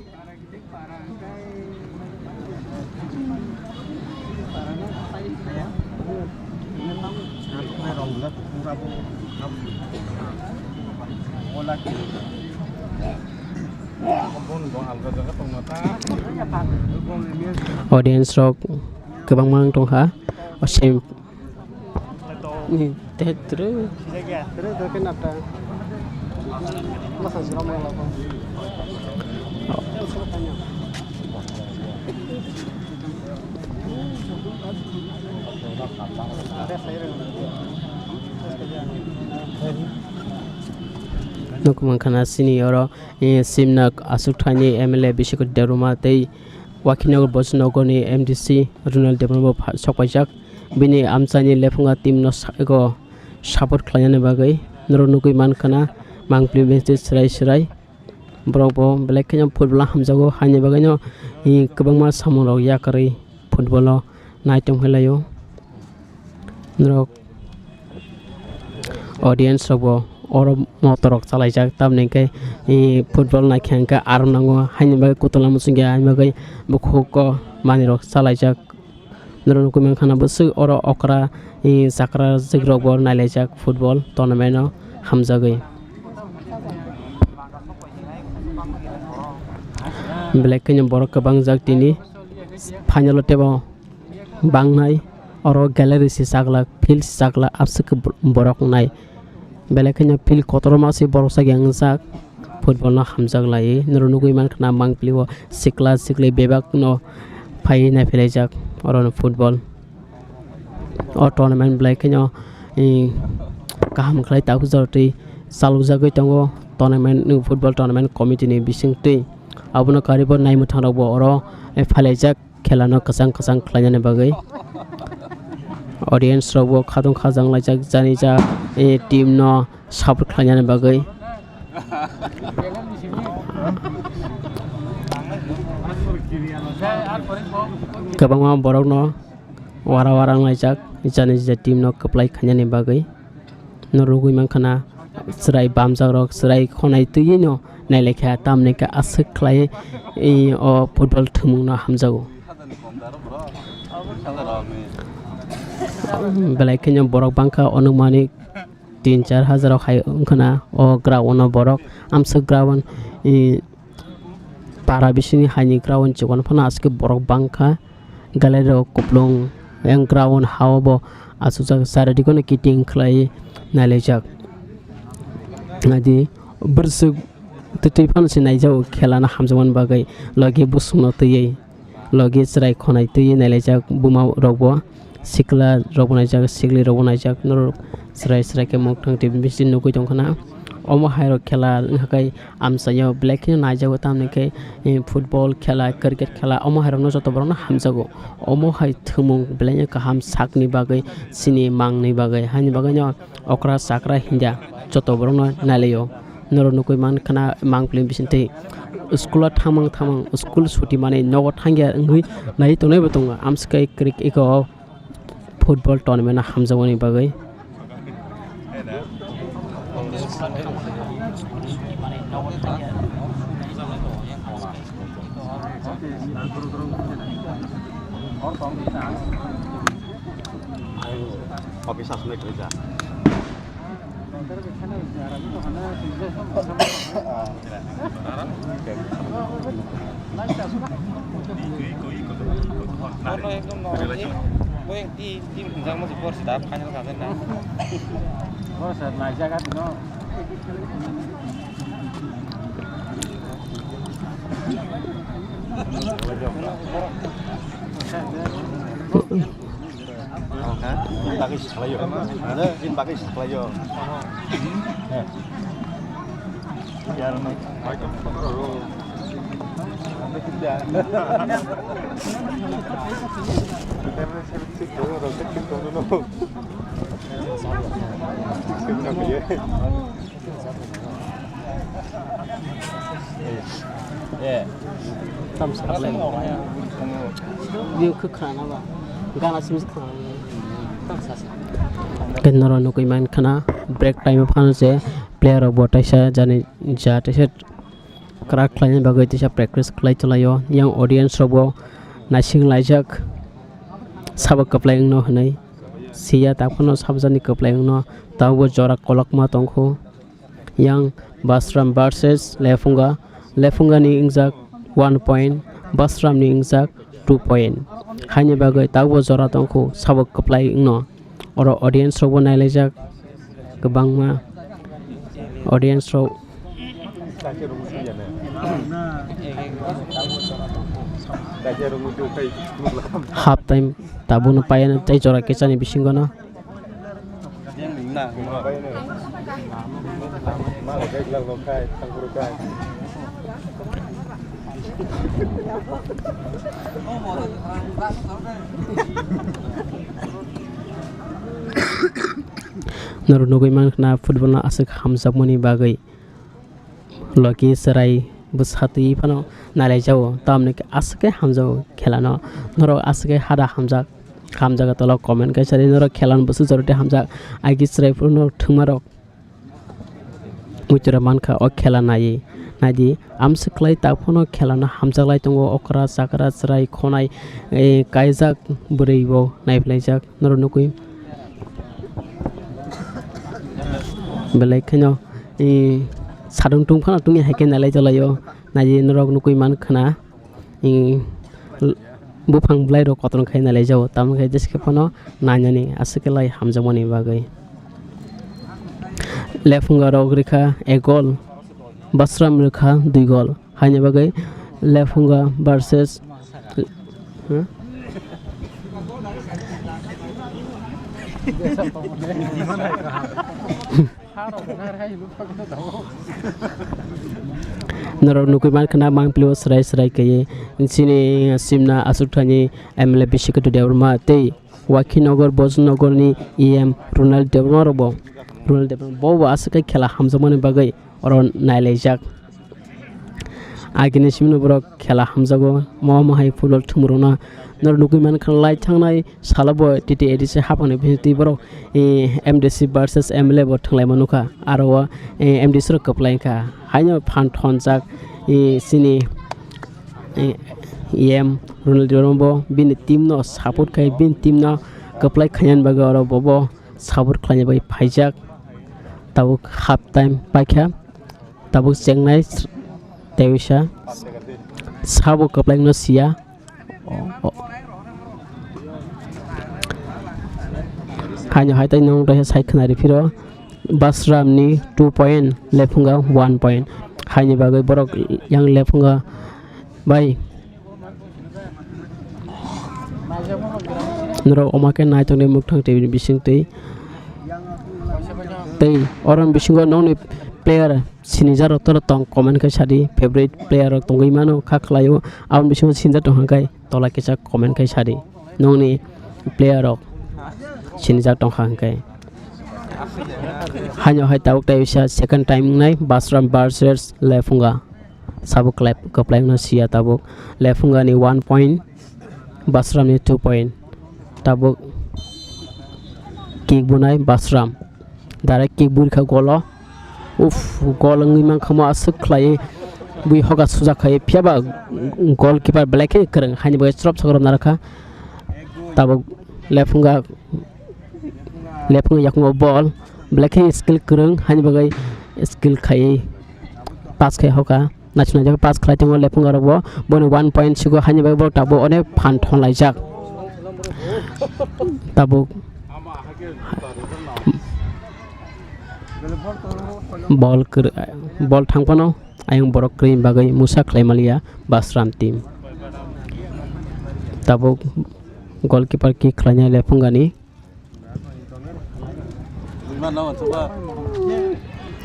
Audience rok kwbangma wng tongkha. O sem-, ni tetre. Nukmankha na sini oro, eh, simna aswk thaini M L A Bishekut Debbarma tei Wakhinagar Bojinogorni M D C Ronald Debbarma bo pha-, sokpaijak. Bini amchaini Lephunga team no sa-, ego support khlainani bagwi norok nugui mankha na Mangpili bench twi swrai swrai. Borok bo belai kheno football o hamjago, haini bagwino, eh, kwbangma samung rok yakarwi football o nai tongphai laio. Norok audience rok bo oro motor rok chalaijak, tamoni hwnkhe, eh, football naikhe hwnkhe aram nango, haini bagwi kutula muchungya, haini bagwi bukhuk o manwi rok chalaijak. Norok nugui mankha na bwswk oro okra, eh, chakra jwk rok bo nailaijak football tournament o hamjagwi. Belai kheno borok kwbangjak tini final o teibo bangnai, oro gallery se chaklak, field se chaklak, aswk khe borok wngnai. Belai kheno field kotorma se borok sakya wngjak, football no hamjak laiwi. Norok nugui mankha na Mangpili o sikla sikli bebak no phaiwi naiphilaijak oro no football. O tournament belai kheno, eh, kaham khlai tabuk jora twi chalokjagwi tongo tournament, football tournament committee ni bisingtwi. Abono karwi bo naimwthang rok bo oro, eh, phailaijak. Khela no kwchang kwchang khlainani bagwi audience rok bo khatong khajang laijak, jani ja, eh, team no support khlainani bagwi. Kwbangma borok no wara wara wng laijak, jani ja team no kwplai khainani bagwi. No rwgwi mankha na, chwrai bamjak rok, chwrai khonai twiwi no nailaikha, tamni khe aswk khlai, eh, o football thwngmung no hamjago. Belai kheno borok bangkha, onukmani tin char hajar rok hai wngkha na o ground o borok, amswk ground, eh, para bisingni haini ground chikon phano aswk borok bangkha. Gallery rok kuplung, yang ground ha o bo achukjak, charidiko no kiting khlai nailaijak. Adi bwswk twtwi phano se naijago khela no hamjakmani bagwi, logi bwswk no twiwi, logi chwrai khonai twiwi nailaijak, buma rok bo sikla rok bo naijak, sikli rok bo naijak, norok chwrai chwrai khe mokthang tv bising nugwi tongkha na. Omo hai rok khela wngkha khe amchaio belai kheno naijago, tamni khe, eh, football khela, cricket khela, omo hai rokno joto borokno hamjago. Omo hai thwngmung belai no kaham sakni bagwi, chini mangni bagwi, haini bagwi no okra chakra hinda joto borokno nailaio. Norok nugwi mankha na mangpili bisingtwi school o thamang thamang school suti manwi nogo thangya wngwi nai tongnai bo tongo. Amswkhe krik eko football tournament o hamjakmani bagwi. Office asmai kerja. Bono ekdom no, bo yang ti, ti hwnjak mo se bor se da final ka na. Bor se nai jaga no. Bagwi sakhlaio. Ano, bini bagwi sakhlaio. Tam saklai. View khe khana ba. Gana sim khana. Tam sa sa. Khe norok nugwi mankha na break time o phano je player rok bo teisa jani ja teisa kwrak khlaina bagwi teisa practice khlai tonglaio. Yang audience rok bo naising laijak sabo kwplai wngno hwnwi. Siya ta phano sabjani kwplai wngno, tabukbo jora kolokma tongkhu. Yang Basram versus Lephunga, Lephungani wngjak one point, Basramni wngjak two point. Haini bagwi tabukbo jora tongkhu, sabo kwplai wngno. Oro audience rokbo nailaijak kwbangma, audience rok. Half time tabukno paiya tei jora kechani bisingo no. Norok nugwi mankha na football no aswk hamjakmani bagwi. Loki chwrai bwsa twi phano nailaijago, tamni aswk khe hamjago khela no. Norok aswk khe hada hamjak, hamjago tolo comment kaisa ri norok khela no bwswk jora tei hamjak. Aiki chwrai phuru norok thwngma rok muitura mankha o khela naiwi. Naidi amswk khlai ta phano khela no hamjak lai tongo okra chakra chwrai khonai, eh, kaijak bwrwi bo naiphlaijak norok nugwi. Belai kheno, eh, sadung tung phano tungya hai khe nailai jalaio. Naidi norok nugwi mankha na, eh, buphang bwlai rok kotor khai nailai jao. Tamo khe jesa khe phano nainani aswk khe lai hamjakmani bagwi. Lephunga rok rikha ek gol, Basram rikha dui gol. Haini bagwi Lephunga versus, huh? Norok nugwi mankha na mangpili o swrai swrai kaiwi chini simna Achukthani M L A Bishikatu Debbarma tei Wakhinagar Bojnagarni E M Ronald Debbarma rok bo, Ronald Debbarma bo bo aswk khe khela hamjakmani bagwi oro nailaijak. Agini simino borok khela hamjago, mo mohai football thumrwkno norok nugwi mankha lai thangnai salo bo T T A D C haphangni bisingtwi borok, eh, M D C versus M L A bo thwnglaima nukha, aro o, eh, M D C rok kwplai wngkha. Haino phan thonjak, eh, chini, eh, E M Ronald Debbarma bo bini team no support khai, bini team no kwplai khainani bagwi oro bobo support khlaina bagwi phaijak. Tabuk half time paikha. Tabuk chengnai tewisa sabo kwplaino siya. Haino hai tei nwng tei sai khwnari phiro Basramni two point, Lephunga one point. Haini bagwi borok yang Lephunga bai Norok omo khe naitokni mukthang T V ni bisingtwi. Tei oro ni bisingo nokni player sinijak rok toro tong comment khe sadi, favorite player rok tongwi mano kha khlaio, aboni bisingo sinijak tong hwnkhe tola kisa comment khe sadi, nongni player rok sinijak tong kha hwnkhe. Haino hai tabuk tei bisa second time wngnai Basram versus Lephunga. Sabo kwplai, kwplai wngna siya tabuk. Lephungani one point, Basramni two point. Tabuk kick bunai Basram. Direct kick burikha golo. Uff, gol wngwi mankha mo aswk khlaiwi. Bui hoga sujak khai phiyaba goalkeeper belai khe kwrwng haini bagwi chwrap sakrok narwkha. Tabuk Lephunga Lephunga yakungo ball, belai khe skill kwrwng, haini bagwi skill khaiwi pass khai hoka. Naisik naisik pass khlai tongo Lephunga rokbo, boni one point sigo, haini bagwi borok tabuk onek phan thon laijak. Tabuk ball kwrw-, ball thang phano ayang borok kwrwini bagwi musa khlai maliya Basram team. Tabuk goalkeeper kick khlainai Lephungani.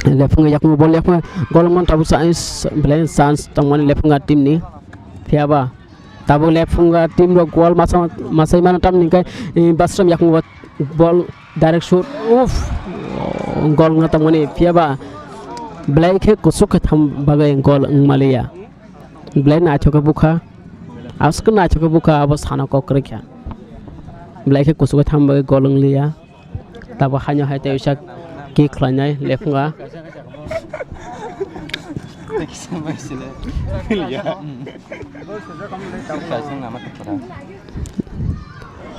Lephunga yakungo ball, Lephunga golmon tabuk chance, belai chance tongmani Lephunga team ni. Phiyaba tabuk Lephunga team rok goal masa, masai mano tamni hwnkhe, eh, Basram yakungo ball direct shoot. Uff, goal wngna tongmani. Phiyaba belai khe kuchuk khe tham bagwi goal wngmaliya. Belai naithok khe bukha. Aswk naithok khe bukha, abo sana kok kwrwi kha. Belai khe kuchuk khe thang bagwi gol wng liya. Tabuk haino hai tei uisa kick khlainai Lephunga.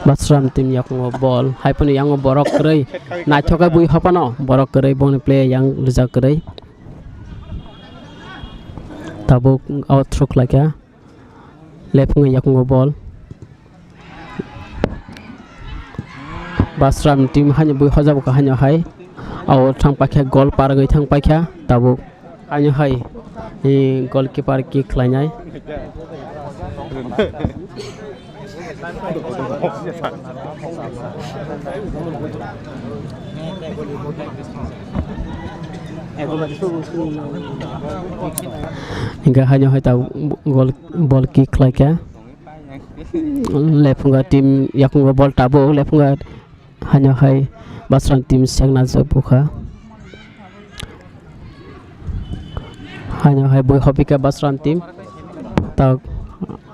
Basram team yakungo ball. Hai phano yango borok kwrwi. Naithok khe bui hophano borok kwrwi, bongni play yang rijak kwrwi. Tabuk out throw khlaikha. Lephungo yakungo ball. Basram team haino bui hojabo kha haino hai. Ao thang paikha, goal pargwi thang paikha. Tabuk haino hai, eh, goalkeeper kick khlainai. Hingke haino hai ta bol, bol kick khlaikha. Lephunga team yakungo bol tabuk, Lephunga haino hai Basran team sekna jabukha. Haino hai bui hopikha Basran team. Tak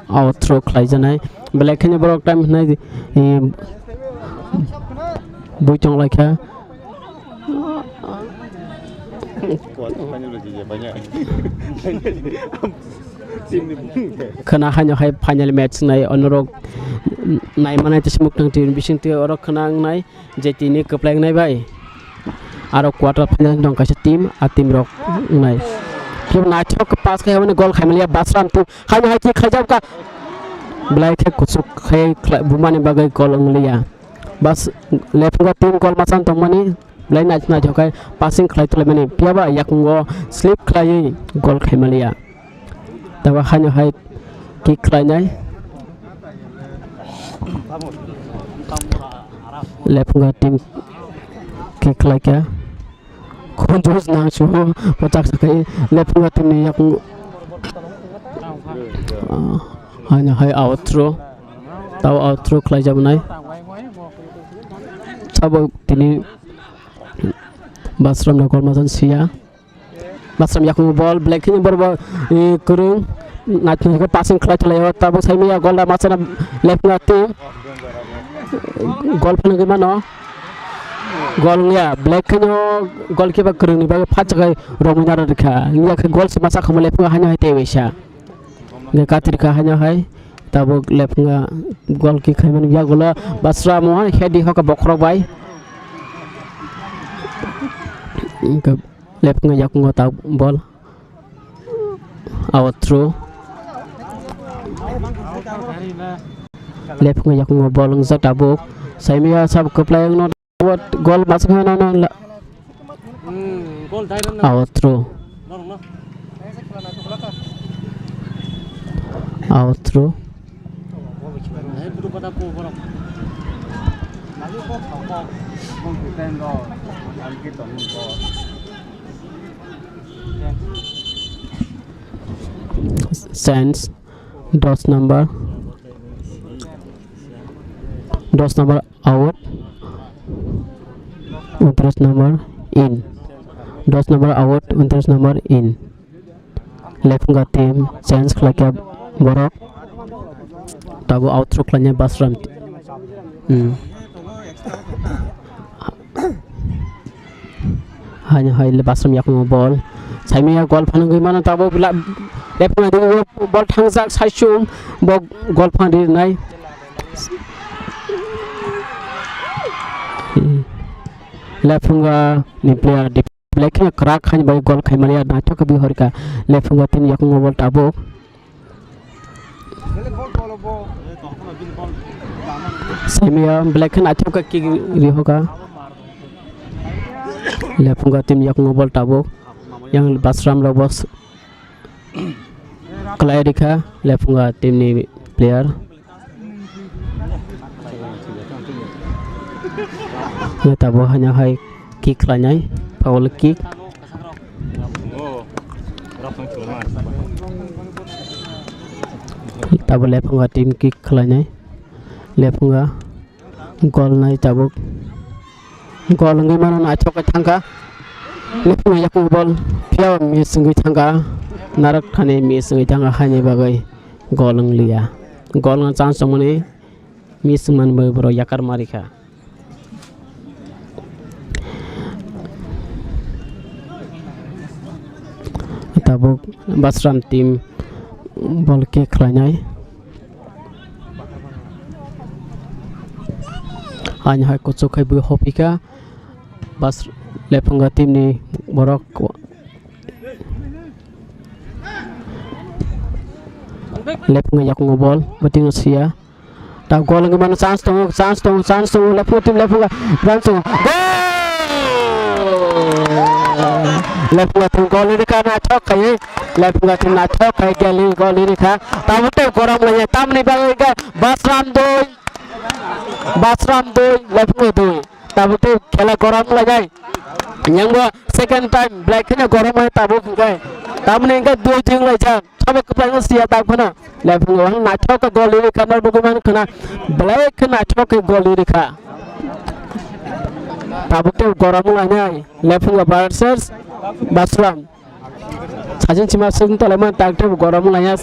out throw khlaijaknai. Belai kheno borok time hinai, eh, bui tonglaikha. Khwna haino hai final match wngnai, onorok naimanai tei se muktang twi bising twi oro khwna wngnai. Je tini kwplai wngnai bai. Aro quarter final wng tong kaisa team, a team rok wngnai. Kebo naithok pass khai hwnwi goal khai maliya Basram team. Haino hai kick khlaijak kha. Belai khe kuchuk khai khlai-, bumani bagwi goal wng liya. Bas Lephunga team goal masa wng tongmani. Belai naithok naithok khai passing khlai tonglaimani. Phiyaba yakungo slip khlaiwi goal khai maliya. Tabo haino hai kick khlainai. Lephunga team kick khlaikha. Khunju nang suho pochak sakai Lephunga team ni yakung. Ah, haino hai out throw. Tabo out throw khlaijabnai. Tabo tini Basram na goal masan siya. Basram yakungo ball, belai kheno borok bo, eh, kwrwng. Naithok khe passing khlai tonglaio, tabuk saimanya goal da masa na Lephunga team. Goal phano wngwi mano. Goal wngya, belai kheno goalkeeper kwrwngni bagwi phatsakhai romwi naro rwkha. Wngya khe goal se masa khamo Lephunga haino hai tei waisa. Hingkhe katirkha haino hai tabuk Lephunga goal kick khaimani yagulo Basram o hai head di hoka bokhorok bai. Hingkhe Lephunga yakungo ta ball. Out throw. Lephunga yakungo ball wngjak tabuk. Saimanya sab kwplai wngno. Goal masuk na na la. Out throw. Out throw. Chance, dos number, dos number out, untris number in, dos number out, untris number in. Lephunga team change khlaikha borok. Tabuk outthrow khlainai Basram. Hmm. Haino hai Basram yakungo ball. Saimaya gol phanangwi mano tabuk la-, Lephunga ringo ball thangjak saisung bo gol phan rinai. Hmm. Lephunga ni player Black khe kwrak haini bai gol khai manya naithok khe bihorkha. Lephunga team yakungo ball tabuk. Saimaya Black khe naithok khe kick rihoka. Lephunga team yakungo ball tabuk. Yang Basram rok bo s-, Kwlai rikha Lephunga team ni player. Tabuk haino hai kick khlainai, foul kick. Tabuk Lephunga team kick khlainai. Lephunga. Gol nai tabuk. Gol wngwi mano naithok khe thangkha. Lephunga yakungo ball. Phiya miss wngwi thangkha. Narwk thani miss wngwi thangkha haini bagwi gol wngliya. Gol wngna chance tongmani miss wngmani bagwi borok yakar marikha. Tabuk Basram team ball kick khlainai. Haino hai kuchuk khai bui hopikha. Bas Lephunga team ni borok. Lephunga yakungo ball, bating siya. Ta gol wngwi mano chance tongo, chance tongo, chance tongo, Lephunga team, Lephunga, chance tongo. Goal! Lephunga team gol rikha naithok khai, Lephunga team naithok khai gol rikha. Tabuk tei gorom laiya, tamni bagwi khe Basram dui, Basram dui, Lephunga dui. Tabuk tei khela gorom lainai. Yang bo second time belai kheno gorom hai tabuk hwnkhe. Tamoni hwnkhe dui dui wng laijak. Sabo kwplai no siya tabuk phano. Lephungo ang naithok khe gol rikha, norok bo man khna. Belai khe naithok khe gol rikha. Tabuk tei gorom lainai. Lephungo versus Basram. Sajin chima sung tole man tak tak gorom laya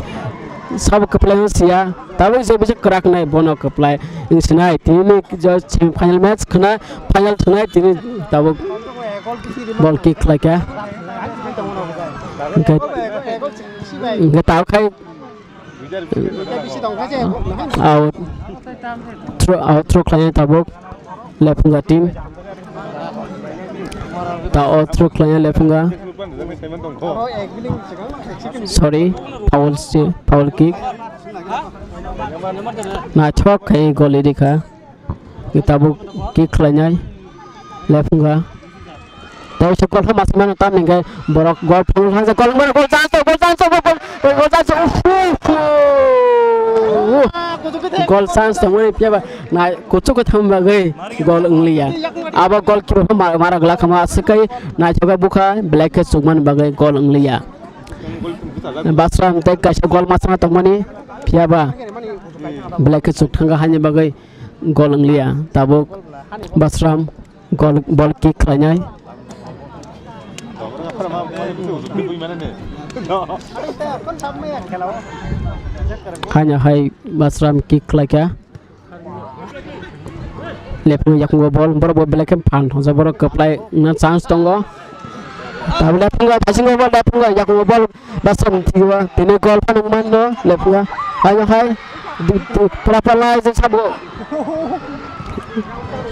sabo kwplai siya tabuk je bisa kwrak nai bono kwplai wng sinai tini jo semi final match khna final thwnai tini tabuk ball kick khlai kha hwnkhe hwnkhe tabuk khai Out. Throw, out throw khlainai tabuk. Lephunga team. Ta out throw khlainai Lephunga. Sorry, foul si, foul kick. Naithok khai gol rikha. Tabuk kick khlainai Lephunga. Tei se gol mas mano tam hingke borok gol phano thangsa gol mano gol chance gol chance gol gol gol chance uff uff. Gol chance tongmani phiya ba na kuchuk thang bagwi gol wngliya. Abo gol kiba ma-, mara gla khama aswk kai naithoka bukha belai khe chukmani bagwi gol wngliya. Basra hwnkhe kaisa gol mas mano tongmani phiya ba belai khe chuk thangkha haini bagwi. Gol wngliya tabuk Basram gol ball kick khlainai. Haino hai Basram kick khlaikha. Lephung yakungo ball borok bo belai khe phan thangsa borok kwplai wngna chance tongo. Tabuk lephungo bisingo ball lephungo yakungo ball Basra mungthiwa tini gol phano mano lephunga. Haino hai pura pura lai je sabo.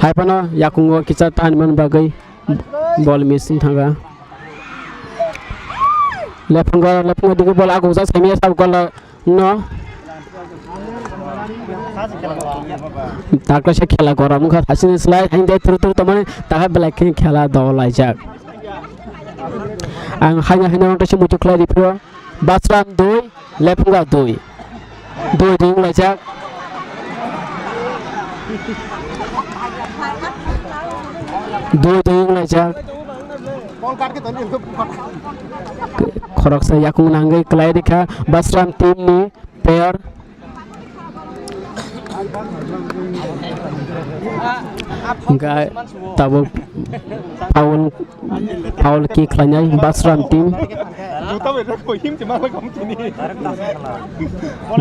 Hai phano yakungo kisa tan man bagwi ball missing thanga. Lephungo lephungo digi ball agu ja sami sabo gol. No. Takra se khela gorom wngkha, thasini slai, hain dai turu turu tongmani, takha belai khe khela dol laijak. Ang haino haino wngkha se muitu khlai ripro, Basram dui, Lephunga dui. Dui dui wng laijak. Dui dui wng laijak. Khoroksa yakung nangwi kwlai rikha Basram team ni player. Hingkha tabuk foul, foul kick khlainai Basram team.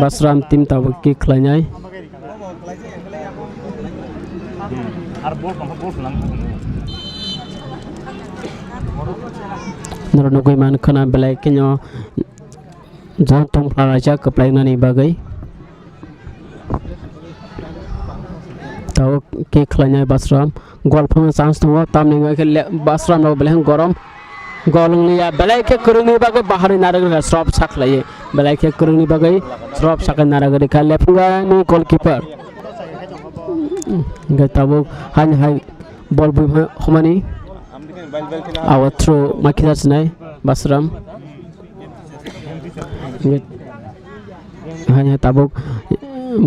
Basram team tabuk kick khlainai. Norok nugwi mankha na belai kheno jang tongphla raijak kwplainani bagwi. Tabuk kick khlainai Basram. Gol phano chance tongo, tamni wngkha khe le-, Basram rok belai gorom. Gol wngliya, belai khe kwrwngni bagwi bahari narwk rwkha, srop sakhlaiwi. Belai khe kwrwngni bagwi srop sakhai narwk rwkha, lephungani goalkeeper. Hingkhe tabuk haini hai bol bui humani. Awa throw ma khita sinai Basram. Hingkhe Hai, hai, tabuk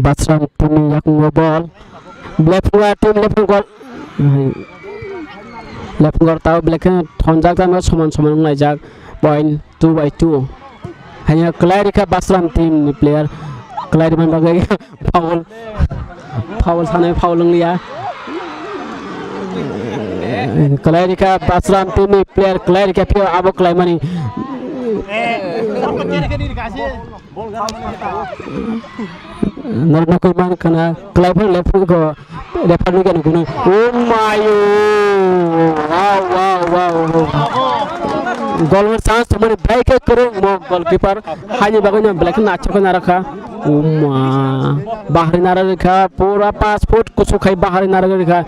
Basram team ni yakungo bol. Lephungo team, lephungo gol. Hai. Lephungo tabuk belai khe thonjak, tamo soman soman wnglaijak. Point two by two. Hai, hai, kwlai rikha Basram team ni player. Kwlai rwmani bagwi foul. Foul sanai, foul wngya. Kwlai rikha Basram team ni player, kwlai rikha phiyo abo kwlaimani. Norok nugwi mankha na, kwlai phano left ko, referee nugwi nugwi. Oh my, oh. Wow, wow, wow. Goal ni chance tongmani belai khe kwrwng mo goalkeeper. Haini bagwi no belai khe naithok khe narwkha. Oh ma. Bahari narwkha, pura pass foot kuchuk khai bahari narwkha.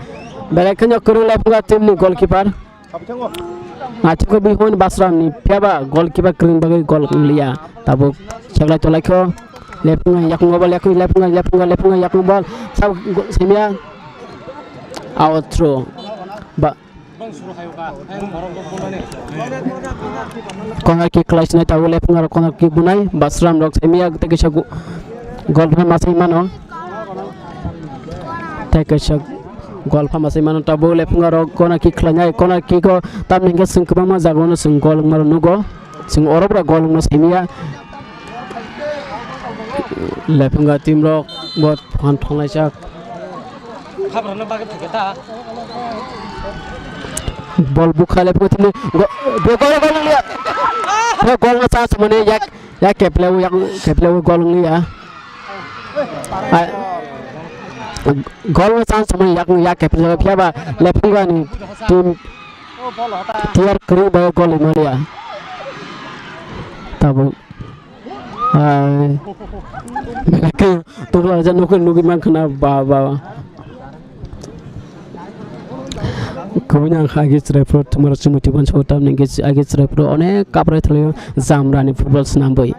Belai kheno kwrwng left ko team ni goalkeeper. Naithok khe bihon Basram ni phiyaba goalkeeper kwrwng bagwi goal wngya. Tabuk chaklai tolaikho. Lephungo yakungo bol, yakung, lephungo, lephungo, lephungo yakungo bol. Sab go-, simya. Out throw. Ba- Corner kick khlai sinai tabuk lephungo corner kick bunai. Basram rok simya tei kisa go-, goal phano masai mano. Tei kaisa goal pha masai mano tabuk lephungo rok corner kick khlainai, corner kick o tamni hwnkhe chwng kwbangma jagao no chwng goal wngma rok nugo, chwng oro pura goal wngma simiya. Lephungo team rok bo phan thanglaijak. Bol bukha lephungo team ni go-, bo goal, goal wngya. Bo goal no chance mani yak, yak kepleo, yak kepleo goal wngya. Ai, gol no chance mo yak, yak khe phiyaba lephungo ani team player kwrwi bai gol maliya. Tabuk. Ai. Tukla ja nukun nugwi mankha na ba, ba. Kubui nang kha agi chwrai phuru thumaro chumui tubun so tamni agi chwrai phuru onek kaprai thalio jamrani football swnambui.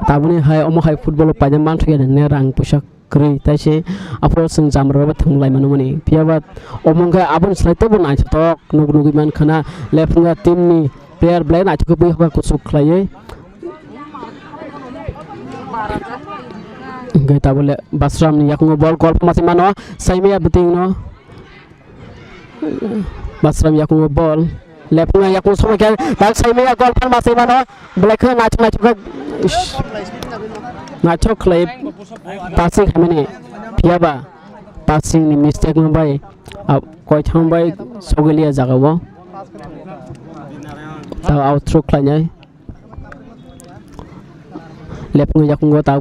Taboni hai omo hai football o paina manthoya nini rang puisa kwrwi, tai se aphuru chwng jamra rok thwng lai mano mani. Phiya ba omo wngkha aboni slai teibo naithotok nuk nugwi mankha na lephunga team ni player belai naithok khe bui hoka kuchuk khlaiwi. Hwnkhe tabole Basram ni yakungo bol, gol pha masai mano, saimaya bwtwing no. Basram yakungo bol. Lephunga yakung songwi khe tak saimaya gol phan masai mano. Belai kheno naithok naithok khe, ish, naithok khlai passing khaimani. Phiya ba passing ni mistake no bai, ah, koitham bai sogwiliya jaga o. Ta out throw khlainai. Lephunga yakungo ta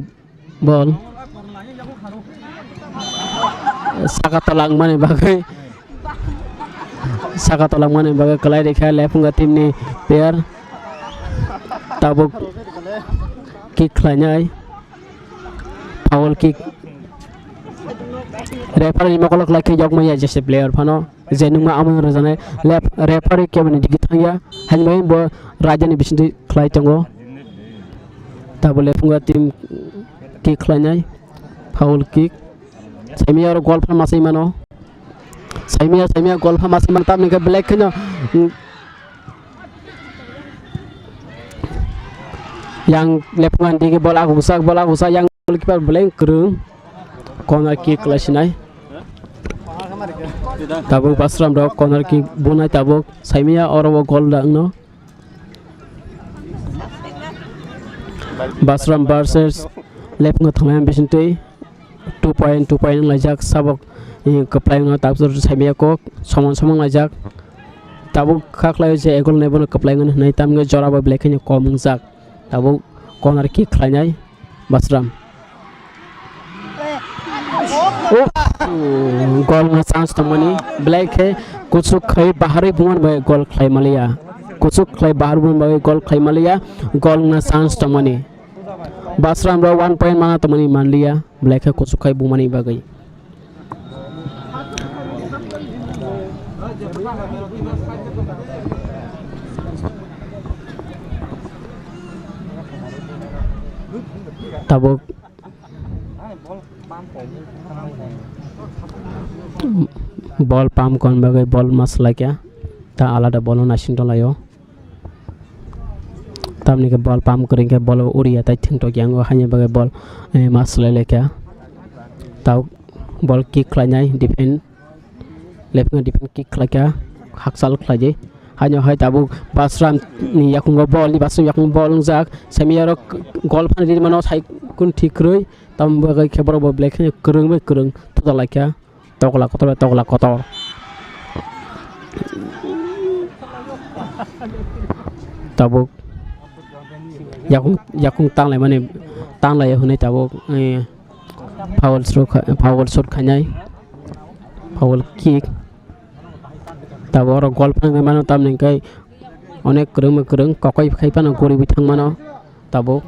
Bol. Saka tolangmani bagwi. Saka tolangmani bagwi kwlai rikha lephunga team ni player. Tabuk kick khlainai. Foul kick. Referee ni mokolo kwlai khe yokmaya jese player phano. Je nungma amo rwjaknai lep-, referee keboni digi thangya, haini bagwi bo raida ni bisingtwi khlai tongo. Tabole phunga team kick khlainai, foul kick. Saimaya oro gol pha masai mano. Saimaya, saimaya gol pha masai mano, tamni khe belai kheno, mm, yang lephunga digi bol agusak, bol agusak, yang goalkeeper belai kwrwng. Corner kick khlai sinai. Tabuk Basram rok corner kick bunai tabuk saimaya oro o goal da wngno. Basram versus Lepngo Thanglayan Bisingtwi two point two point laijak sabok, eh, kwplai wngno tabuk saimaya kok somon somon laijak. Tabuk kha khlai je egol nai bono kwplai wngno hinwi tamni jora bo belai kheno kom wngjak. Tabuk corner kick khlainai Basram. Gol na chance tongmani, belai khe kuchuk khai baharwi buman bai gol khlai maliya. Kuchuk khlai bahar buman bai gol khlai maliya, gol na chance tongmani. Basram rok one point mana tongmani manliya, belai khe kuchuk khai bumani bagwi. Tabuk bol pump kon bagwi bol mas laikya. Ta alada bol no naising tonglaio. Tamni khe bol pump kwrwi khe bol uriya tai thwngtok yango haini bagwi bol, eh, mas lai laikya. Tabuk bol kick khlainai defend. Left wing defend kick khlaikha, hakchal khlaidi. Haino hai tabuk Basram ni yakungo bol, ni Basram yakungo bol wngjak. Semi aro gol phani riri mano sai kun thik kwrwi. Tamo bagwi khe borok bo belai kheno kwrwng bai kwrwng thuda laikha. Tokla kotor bai tokla kotor. Tabuk yakung, yakung tanglai mani, tanglai hwnwi tabuk, eh, foul shot kha-, foul shot khainai, foul kick. Tabuk oro gol phangwi mano, tamni hwnkhe onek kwrwngma kwrwng kokoi khai phano guriwi thang mano tabuk.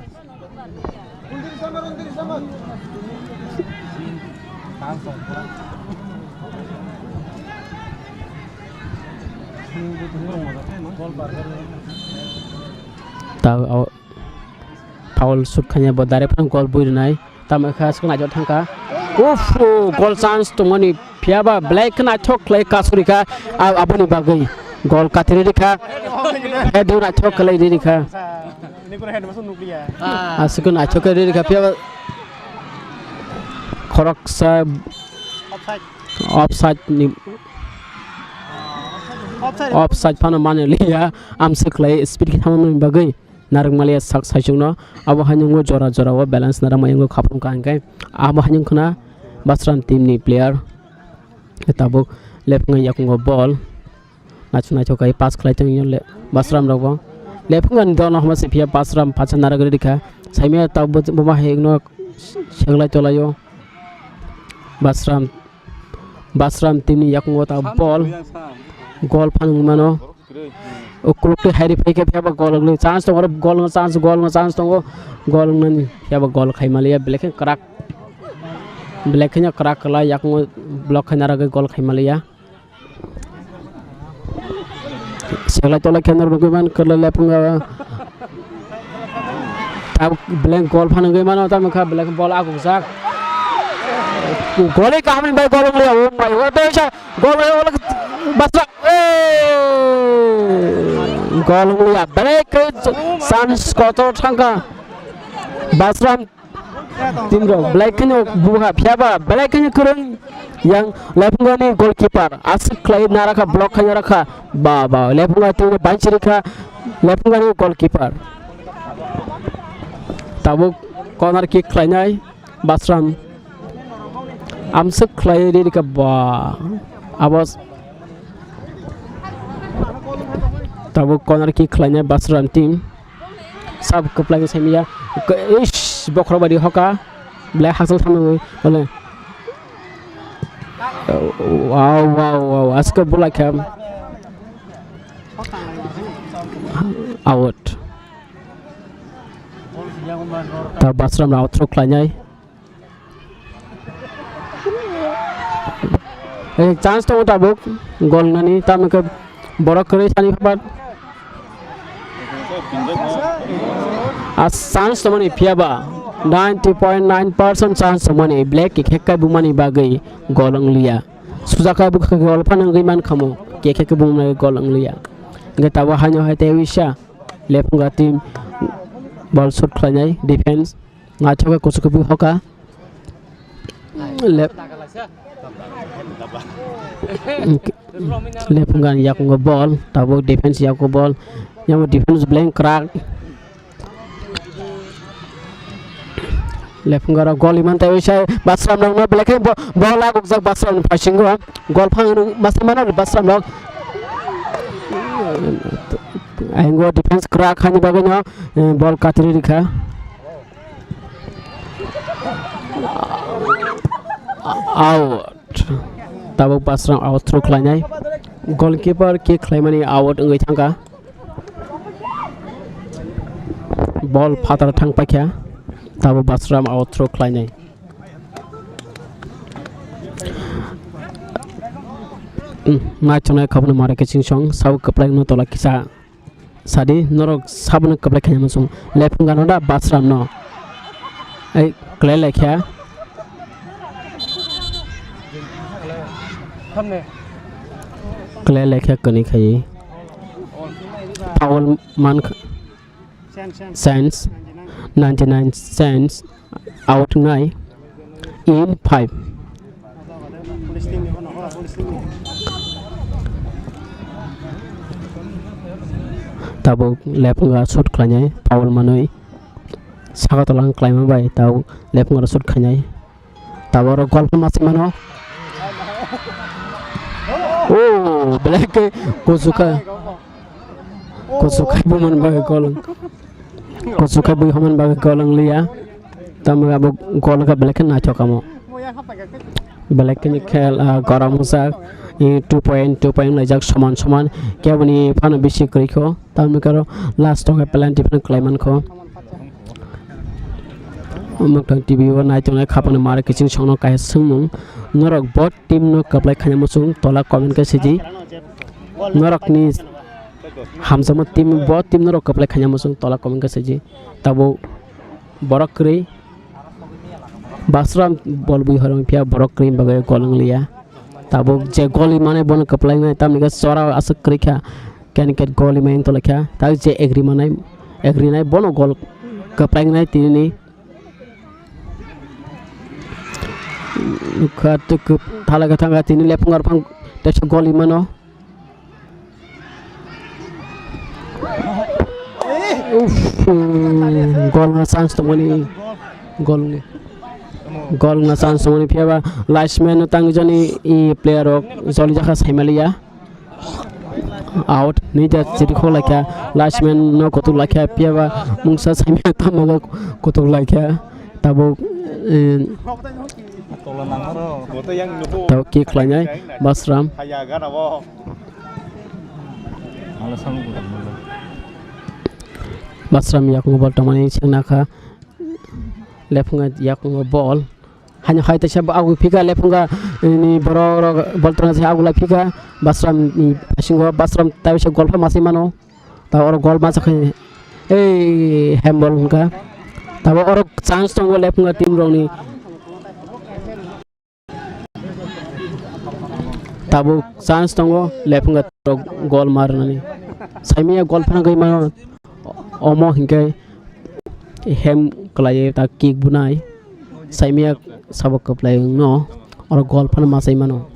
Ta o foul shoot khaina bo direct phano goal bui rwnai. Tamo khe aswk naijak thangkha. Uff, goal chance tongmani phiya ba belai khe naithok khlai kasuri kha, a-, aboni bagwi goal kathiri rikha. Head naithok khlai rikha. Aswk naithok khe rikha phiya ba khoroksa offside ni, offside phano mani liya, amswk khlai speed khe thangmani bagwi. Narwkmaliya sak saichungno, abo haino wngwi jora jora o balance narwkmaya wngwi khapang kha hwnkhe, abo haino wngkhwna Basram team ni player. Tabuk lephungo yakungo ball. Naisuk naisuk khe pass khlai tongwi le Basram rokbo. Lephungo ni dol no hwnba se phiya Basram pacha narwk rikha. Saimaya tabuk bo, bo ma hai wngno seglai tolaio. Basram Basram team ni yakungo ta ball. Goal phano wngwi mano. Ukuluk twi hairi phai khe phiya ba goal wngwi chance tongo, goal wngwi chance, goal wngwi chance tongo. Goal wngnani phiya ba goal khai maliya, belai khe kwrak. Belai kheno kwrak kwlai yakungo block khaina rwgwi goal khai maliya. Seglai tolai khe norok nugwi man kwlai lephungo. Tabuk blank goal phano wngwi mano, tamo kha blank ball agukjak. Goli kaham ni bai goal wngya, oh my God, tei sa goal wngya, Basra, eh, goal wngya, belai khe chance kotor thangkha. Basram Team rok belai kheno buha phiya ba belai kheno kwrwng yang lephungani goalkeeper aswk khlai narakha block khai narakha ba ba lephunga team banchi rikha lephungani goalkeeper tabuk corner kick khlainai Basram amswk khlai rikha ba abo tabuk corner kick khlainai Basram team. Sab kwplai khe saimanya. Ish, bokhorok bai di hoka. Belai hachal thangwi mano. Wow, wow, wow. Aske bulai khe. Out. Ta Basram rok out thok khlainai. Eh, chance tongo tabuk, goal wngnani, tamoni khe borok kwrwi sani phapat. A chance tongmani phiya ba, ninety point nine percent chance tongmani, black kick hekkai bumani bagwi goal wngliya. Sujakha bwkha goal phano wngwi mankhamu, kick hekkai bumani goal wngliya. Hwnkhe tabuk haino hai tei wisa, lephunga team ball shoot khlainai, defense. Naithok khe kuchuk khe bui hoka. Lep-, Lephungan yakungo ball, tabuk defense yakungo ball. Yang defense blank crack. Lephungaro gol iman tei uisa Basram rokno belai khe bo-, ball agukjak Basram ni phasingo. Gol phang masa mano Basram rok. Aingo defense crack hani bagwino, eh, ball katri rikha. Out. Tabuk Basram out throw khlainai. Goalkeeper kick khlaimani out wngwi thangkha. Ball phatar thang paikha. Tabuk Basram out throw khlainai. Hmm, naithoknai khabuna mara kiching song, sabo kwplai no tola kisa. Sadi, norok sabono kwplai khaina muchung. Lephung gano da Basram no. Ai, kwlai laikha. Kwlai laikha kwni khai. Foul man kh-, cents, ninety nine cents. Out nai in five. Tabuk lephunga shoot khlainai foul manwi saka tolang khlaima bai tabuk lephunga shoot khainai tabuk oro goal pha masa mano. Oh, belai khe kuchukha. Kuchuk khai bumani bagwi goal wng-, kuchuk khai bui hwnmani bagwi goal wng liya. Tamo abo goal wngkha belai khe naithok kamo. Belai khe ni khel, ah, gorom wngjak, eh, two point, two point wnglaijak soman soman. Keboni phano bisi kwrwi kho. Tamoni khe aro last o khe penalty phano khlai man kho. Mwkhang T V o naitongnai khapangni mara kiching songno kaisa swngmung. Norok bo team no kwplai khaina muchung tola comment khe siji. Norokni hamjakma team, bo team norok kwplai khaina muchung tola comment khe siji. Tabuk borok kwrwi Basram bol bui horong phiya borok kwrwi bagwi goal wng liya. Tabuk je goal imani bono kwplai wngnai tamni khe chora aswk kwrwi kha. Ken ket goal imai wng tonglaikha. Tak je egri manai, egri nai bono goal kwplai wngnai tinini. Nukha tei kwp-, thala khe thangkha tini lephungar phang teisa goal imano. Uff, goal wngna chance tongmani, goal wngni, goal wngna chance tongmani phiyaba linesman no tangwi jani i player rok jolijakha saimaliya. Out, nida chiri khok laikha, linesman no kutuk laikha, phiyaba mungsa saimaliya tamo kutuk laikha. Tabuk, eh, tabuk kick khlainai Basram. Basram yakungo bol tongmani sengna kha. Lephunga yakungo bol. Haino hai teisa bo aguk phika lephunga ni borok rok bol tongna se aguk lai phika. Basram ni bisingo Basram tai se golpha masai mano. Ta oro gol masa khe ei handball hwnka. Tabo oro chance tongo lephunga team rokni. Tabuk chance tongo lephunga rok gol marnani. Saimaya gol phano gwi mano. Omo hinkhe hem kwlaiwi ta kick bunai. Saimaya sabo kwplai wngno. Oro gol phano masai mano.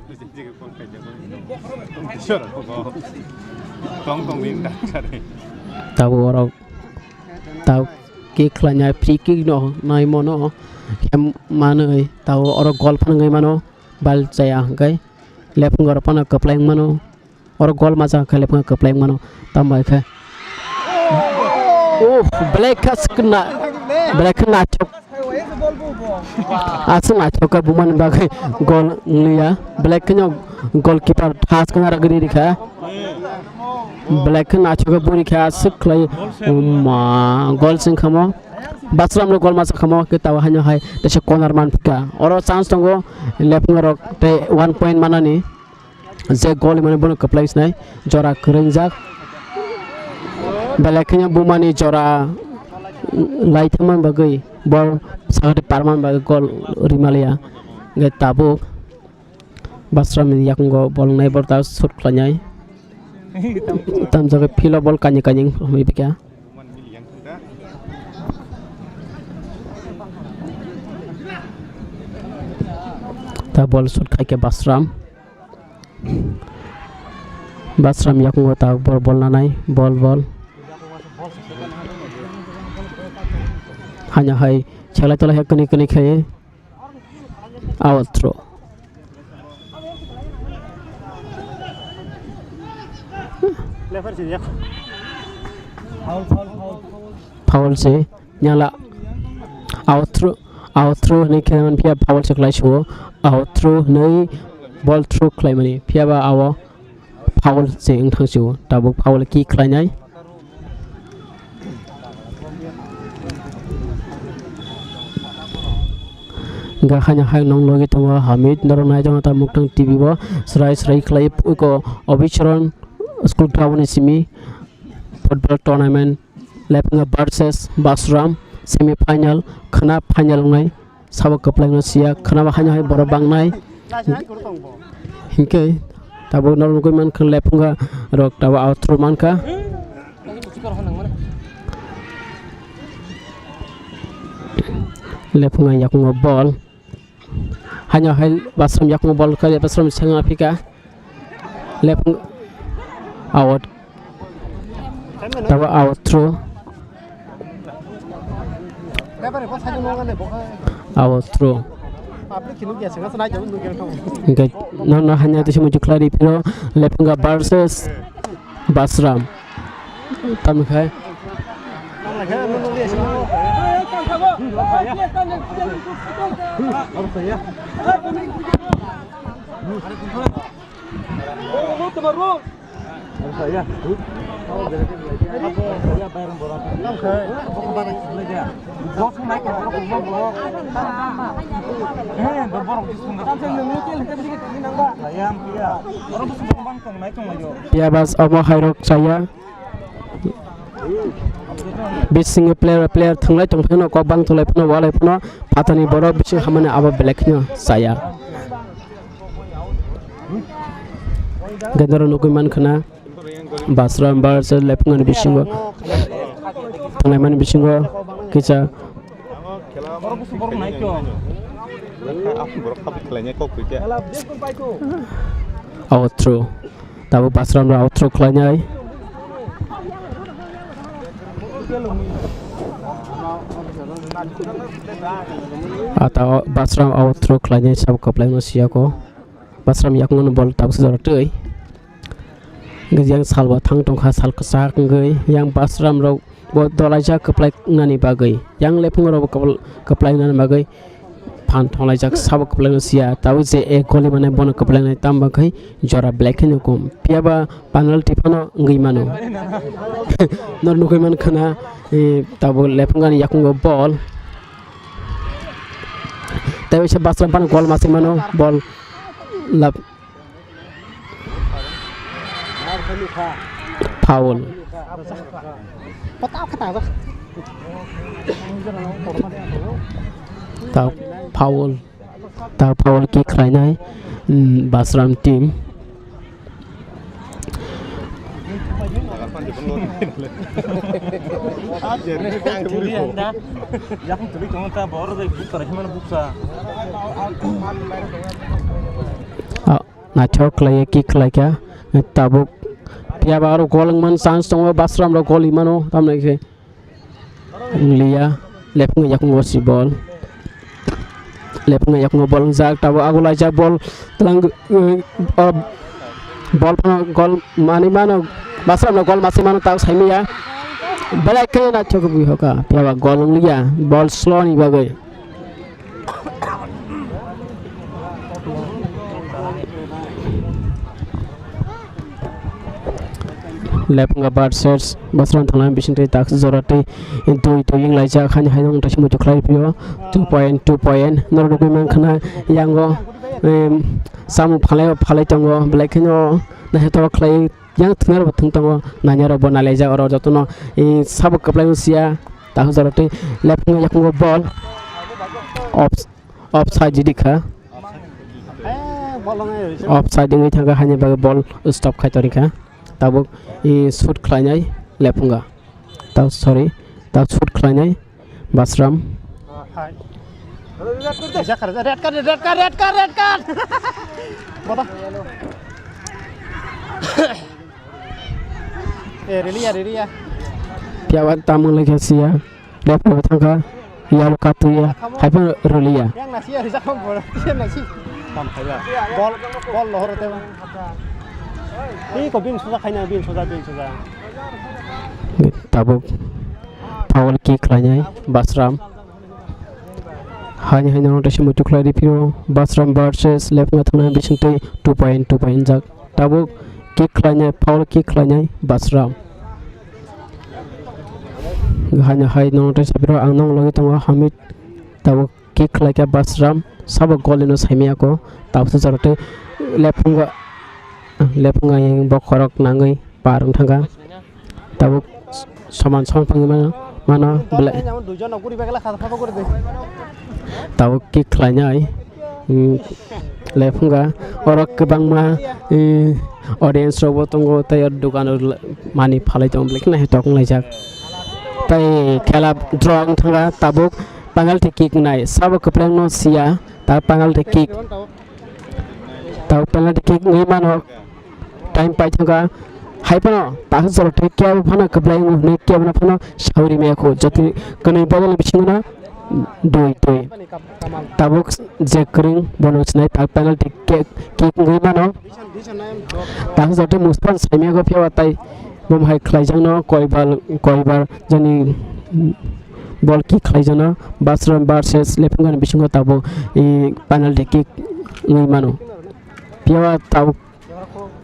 Tabuk oro ta kick khlainai free kick no naimano hem manwi tabuk oro gol phano wngwi mano. Bal chaya hwnkhe lephunga rok phano kwplai wngmano. Oro gol masa hwnkhe lephunga kwplai wngmano. Tamo hai khe. Uff, belai khe swkna, belai khe naithok. Aswk naithok khe bumani bagwi gol wngliya. Belai kheno goalkeeper thas kheno rwgwi rikha. Belai khe naithok khe buri khe aswk khlai. Uma, gol sing khamo. Basram no gol masa khamo khe tabo haino hai teisa corner man phika. Oro chance tongo lephunga rok tei one point manani. Je gol mani bono kwplai sinai jora kwrwngjak. Belai kheno bumani jora lai thangmani bagwi bol sakati parmani bagwi gol rimaliya. Hwnkhe tabuk Basram ni yakungo bol wngnai bol ta shoot khlainai. Tamjagwi field o bol kani kani wngwi bikha. Ta bol shoot khai khe Basram. Basram yakungo tabuk bol, bol nanai, bol, bol. Hanya hai, chelai tolai hai kani kani khai. Out throw. Foul se, nyala. Out throw, out throw hinwi khe man phiya foul se khlai suo. Out throw hinwi ball throw khlai mani. Phiya ba ao foul se wng thang sio. Tabuk foul kick khlainai. Hwnkhe haino hai nwng logi tongo Hamid, norok nai tongo ta Muktang T V o, srai srai khlai eko Obicharan school ground ni simi football tournament Lepnga versus Basram semi final, khwna final wngnai. Sabo kwplaino siya, khwnaba haino hai borok bangnai. Hinkhe tabuk norok nugwi mankha Lepnga rok tabuk outro mankha. Lepnga yakungo ball. Haino hai Basram yakungo ball kha, Basram sengma phika. Lepung out. Tabo out throw. Out throw. Hingke nono hanya tisi muchuk khlai ri phiro Lepunga versus Basram. Tamo khai. Phiya bas omo hairok chaya. Bisingo player, player thwnglai tongphano, kok bang thwnglai phano, walai phano, phatani borok bising hamani abo belai kheno chaya. Gendoro nugwi mankha na, Basram versus Lephungani bisingo thwnglaimani bisingo kisa outro. Tabuk Basram rok outro khlainai. Ata o Basram outro khlainai sabo kwplaino siyako. Basram yakungno bol tabuk se jora twi. Yang salba thang tongkha sal kwchak wngwi. Yang Basram rok bo dolaijak kwplai wngnani bagwi. Yang Lephung rok bo kwplai wngnani bagwi. Phan thonglaijak sabo kwplaino siya, tabuk je ek goli mane bono kwplainai, tamo khe jora belai kheno kom. Phiya ba penalty phano wngwi mano. Nor nugwi mankha na, eh, tabuk Lephungani yakungo bol. Tei waisa Basram phano gol masa mano, bol lab. Foul. Ta foul. Ta foul kick khlainai, mm, Basram team. Ah, naithok khlaiya kick khlaikha. Tabuk phiya ba aro gol wngmani chance tongo, Basram rok gol wngmano, tamni khe wngliya. Lephung yakungo si bol. Lephung yakungo bol wngjak, tabuk ago laijak bol. Tlang, eh, oh, bol phano gol manwi mano, Basram no gol masa mano, tabuk saimaya. Belai khe naithok wngwi hoka, phiya ba gol wngliya, bol slow ni bagwi. Lephunga versus Basram thangna bisingtwi tak jora twi dui dui wng laijak, hani hai wng taisimo to khlai phio two point two point norok nugwi mankha na yango, em, samung phalai phalai tongo, belai kheno naithotok khlai. Yang thwngna rok bo thwng tongo, naina rok bo nalaijak, oro jotono, eh, sabo kwplai wngsiya, tak jora twi lephungo yakungo ball. Off, offside di kha. Offside wngwi thangkha, haini bagwi ball stop khai tongkha. Tabuk, eh, shoot khlainai lephunga. Tabuk, sorry, tabuk shoot khlainai. Basram. Hai. Red card, red card, red card, red card. Baba. Eh, riliya, riliya. Piyawa tamung lagi sia. Left thangka. Yalo katuya. Haipa riliya. Yang nasi ya rijak bor. Yang nasi. Tam khaiya. Bol, bol lohor te ba. Iko bin suja khaina, bin suja, bin suja. Tabuk. Foul kick khlainai Basram. Haini haino tei se muitu khlai riphiyo Basram versus Lephunga thangna bisingtwi two point two point jak. Tabuk kick khlainai, foul kick khlainai Basram. Haino hai nono tei sapiro ang nong logwi tongo Hamid. Tabuk kick khlaikha Basram, sabo goal ino saimiyako. Tabuk se jora tei Lephunga, Lephunga yang bokhorok nangwi par wng thangkha. Tabuk soman soman phangwi mano, mano belai. Tabuk kick khlainai, mm, Lephunga. Oro kwbangma, mm, audience rokbo tongo, tei o dogano mani phalai tongo, belai kheno naitok wnglaijak. Tei khela draw wng thangkha, tabuk penalty kick wngnai, sabo kwplengno siya, ta penalty kick. Tao penalty kick wngwi mano. Time pai thangkha. Hai phano tahsa jora tei kebo phano kwplai wngwi hwnwi kebo phano sawi rimaya kho. Jotoni kwnwi bodol bisingo no dui dui. Tabuk je kwrwng bono sinai ta penalty kick, kick wngwi mano. Tahsa jora tei Muspan saimaya kho phiya tai bo hai khlaijakno koibar koibar jani bol kick khlaijakno Basram versus Lephunga ni bisingo tabuk, eh, penalty kick wngwi mano. Phiya tabuk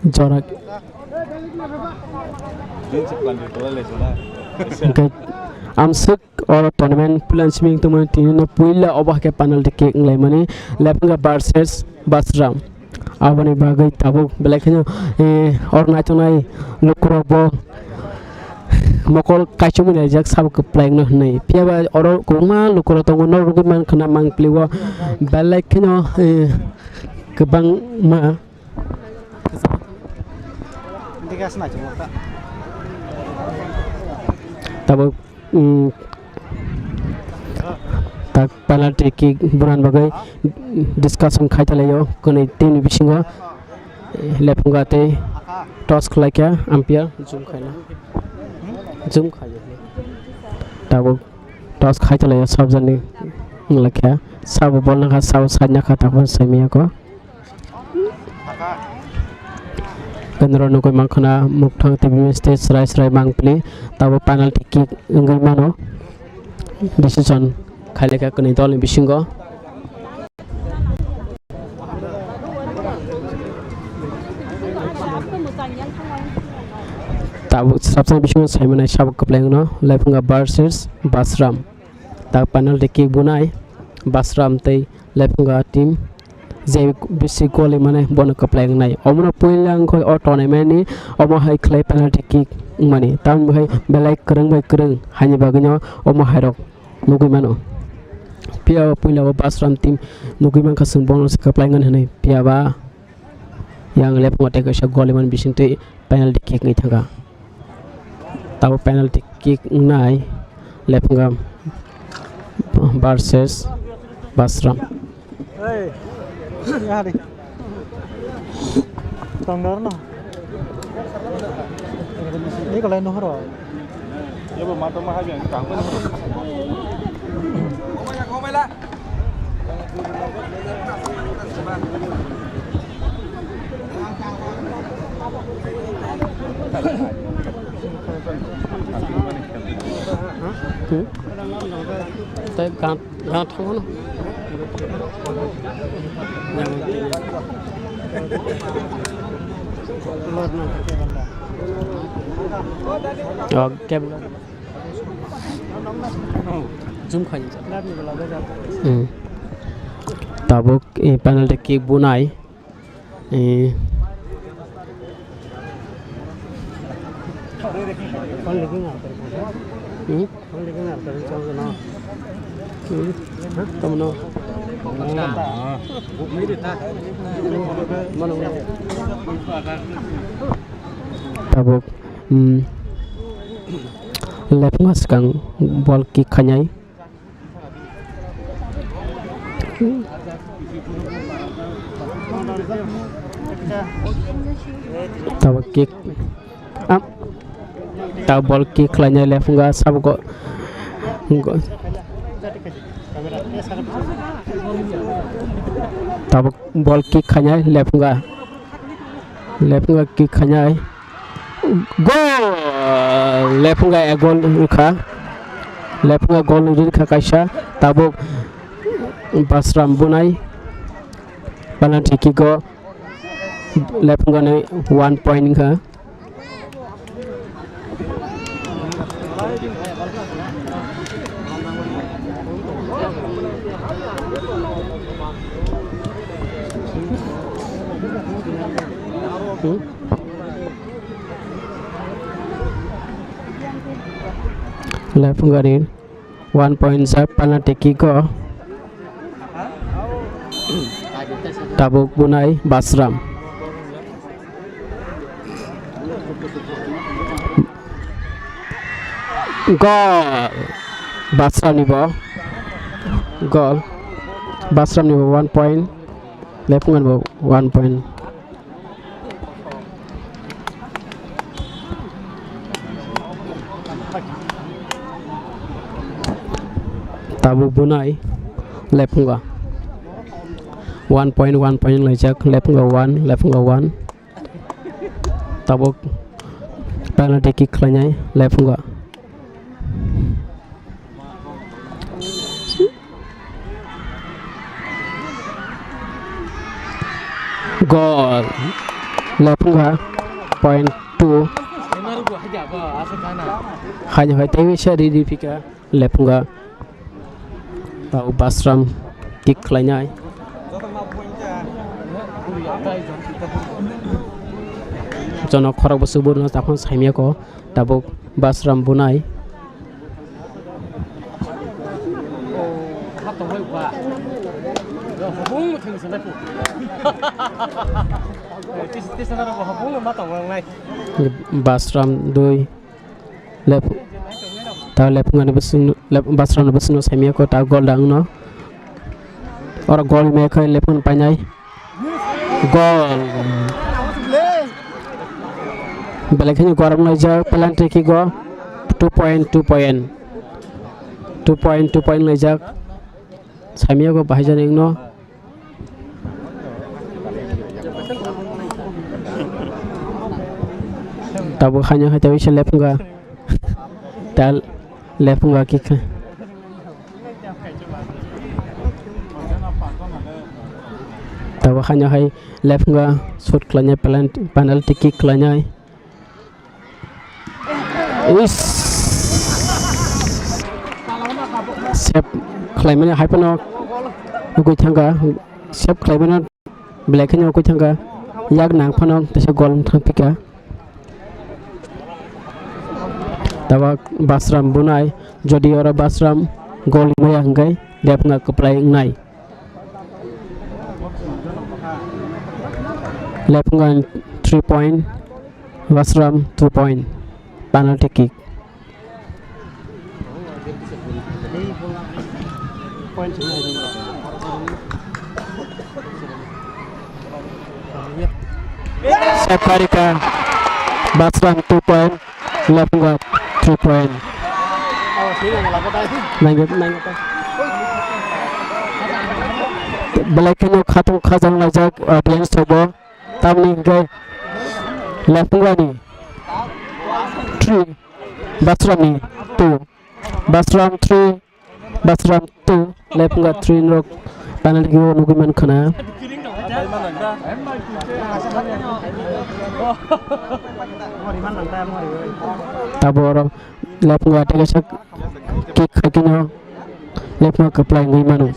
jora. Hwnkhe amswk oro tournament plan simi tongmani tini no puila obo hakhe penalty kick wnglaimani Lephunga versus Basram. Aboni bagwi tabuk belai kheno, eh, oro naitongnai lukurokbo mokol kaichomwi naijak sabo kwplaino hwnwi. Phiya ba oro kwbangma lukurok tongo, norok rwgwi mankha na mangpili o belai kheno, eh, kwbangma. Tabuk, mm, tak penalty kick buran bagwi discussion khai talaio kwnwi team ni bisingo. Lephunga tei toss khlaikha umpire, zoom khaina, zoom khaina. Tabuk toss khai talaio, sabjani wnglaikha, sabo bol nangkha, sabo side nangkha, tabuk saimiyako. Kenro nugwi mankha na mukthang T V mistake srai srai mangpili, tabuk penalty kick wngwi mano, decision khailekha kwnwi dolni bisingo. Tabuk sabsang bisingo saimanai sabo kwplai wngno Lephunga versus Basram. Tak penalty kick bunai Basram tei Lephunga team je bisi goal mane bono kwplai wngnai. Omono puila wngkha o tournament ni omo hai khlai penalty kick wngmani. Tamoni hai belai kwrwng bai kwrwng haini bagwino omo hairok nugwi mano. Phiya o puila o Basram team nugwi mankha chwng bono se kwplai wngmani hwnwi. Phiya ba yang Lephunga tei kaisa goal mani bisingtwi penalty kick wngwi thangkha. Tabuk penalty kick wngnai Lephunga versus Basram. Hey, yari. Tongdor no. Ini kalau nuhur. Ya, bu, mata mah habis, tangkap. Hmm? Tei gan, gan thango no. Oh, camera. Zoom khaini. Hmm. Tabuk, eh, penalty kick bunai. Eh. Hmm? Hmm? Tamo no. Tabuk, hmm. Lephunga swkang bol kick khainai. Tabuk kick. Am. Ta ball kick khlainai Lephunga sabo go-, go-, tabuk ball kick khainai Lephunga. Lephunga kick khainai. Goal! Lephunga ek goal rwkha. Lephunga goal rwkha kaisa. Tabuk Basram bunai. Penalty kick o Lephunga ni one point wngkha. Hmm? Lephunga ni one point sa penalty kick o tabuk bunai Basram. Goal! Basram ni bo goal. Basram ni bo one point. Lephunga ni bo one point. Tabuk bunai Lephunga. One point, one point laijak, Lephunga one, Lephunga one. Tabuk penalty kick khlainai Lephunga. Goal. Lephunga point two. Haino hai tei bisa riri phika Lephunga. Tau Basram kick khlainai. Jono khorok bo subur no takhon saimya ko tabuk Basram bunai. Basram dui. Lep-, ta Lephunga ni bising, lep-, Basra ni bising no saimya ko ta goal dang no. Oro goal me khe Lephunga painai. Goal. Belai kheno gorom laijak penalty kick o two point, two point. Two point, two point laijak. Saimya ko bahai jani no. Tabuk haino hai tabuk se Lephunga. Tal Lephunga kick. Tabuk haino hai Lephunga shoot khlainai, penalty, penalty kick khlainai. Is. Save khlaimani hai phano ugui thangkha. Save khlaimani belai kheno ugui thangkha. Yak nang phano teisa goal thang phika. Tabuk Basram bunai, jodi oro Basram goal maya hwnkhe Lephunga kwplai wngnai. Lephunga three point, Basram two point, penalty kick. Save khairikha, Basram two point, Lephunga three point. Naingo, naingo ta. Belai kheno khatung khajang laijak audience rokbo. Tamni hwnkhe Lephunga ni three, Basram ni two. Basram three, Basram two, Lephunga three rok penalty kick o nugui mankha na. Tabuk oro Lephunga tei kaisa kick khai khe no Lephunga kwplai wngwi mano.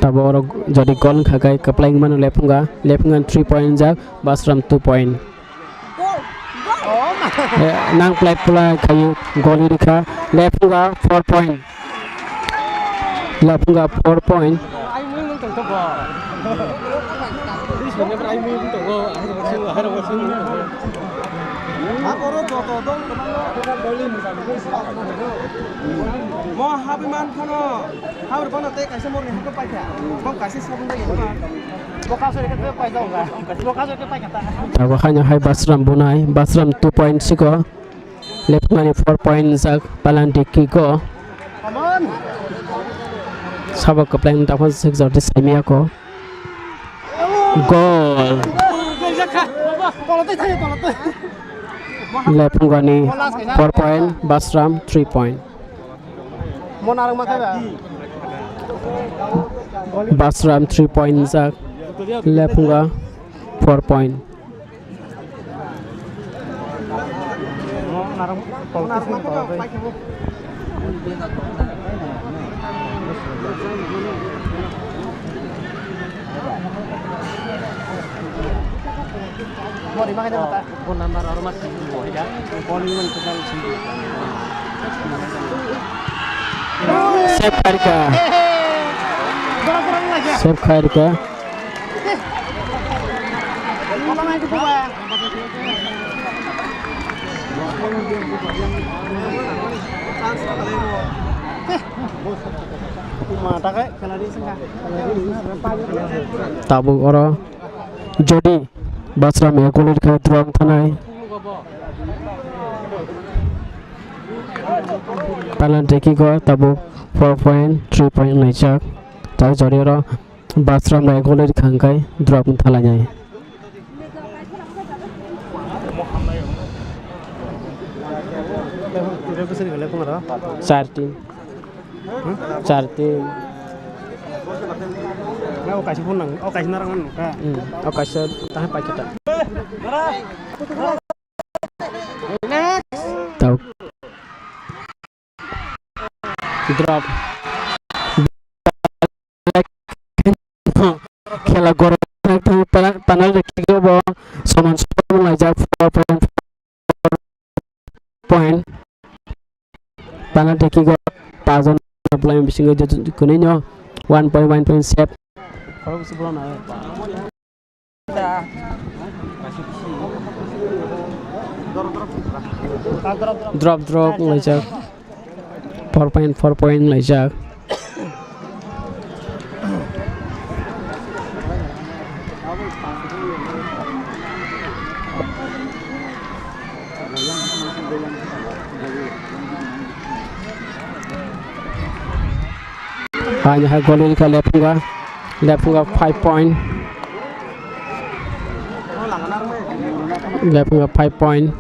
Tabuk oro jodi goal wngkha khe kwplai wngwi mano Lephunga. Lephunga three point wngjak, Basram two point. Eh, nang play play khayu goal rikha. Lephunga four point. Lephunga four point. Mo habi man khano. Habor bono tei kaisa morni hapno paikha. Bom kaisa sabun bai yama. Boka sori khe paijao ga. Boka sori khe paikha ta. Tabuk haino hai Basram bunai, Basram two point siko. Lephungani four point jak, penalty kick o. Come on. Sabo kwplai ni daphang sik jordi saimiyako. Goal. Lephungani four point, Basram three point. Basram three point jak, Lephunga four point. Save khairka. Save khairka. Tabuk oro jodi Basram ya goal rikha, draw wng thanai. Penalty kick o tabuk four point, three point naijak. Tabuk jodi oro Basram bai goal rikha hwnkhe drop wng thalainai. Char team. Char team. O kaisa phone nang, o kaisa narang nang ka. Hmm, o kaisa tahai paikha ta. Tau. Drop. Khela goro penalty kick o bo Soman Soman laijak four point four point. Penalty kick o pajon play bisingo kwnwi no one point one point save. Drop, drop wnglaijak. Four point, four point wnglaijak. Haini hai goal rikha Lephunga, Lephunga five point, Lephunga five point.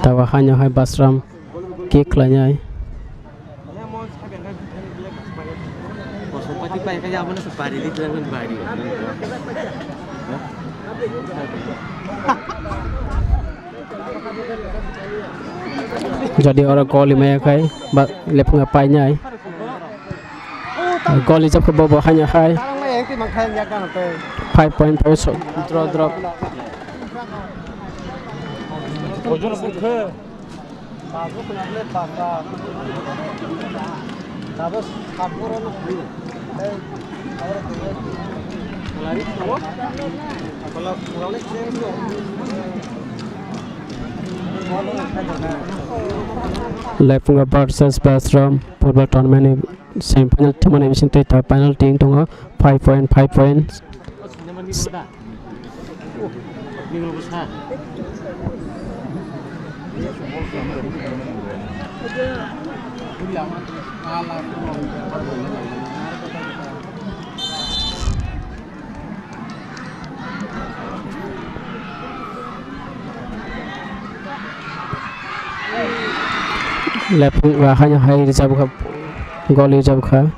Tabo haino hai Basram kick khlainai. Jodi oro goal maya khai ba Lephunga painai. Goal ijab khe bobo haino hai. Five point five so draw, draw. Lephunga versus Basram football tournament ni semi final thwngmani bisingtwi ta penalty wng tongo, five point, five point. Lephunga haino hai rijabkha, goal rijabkha.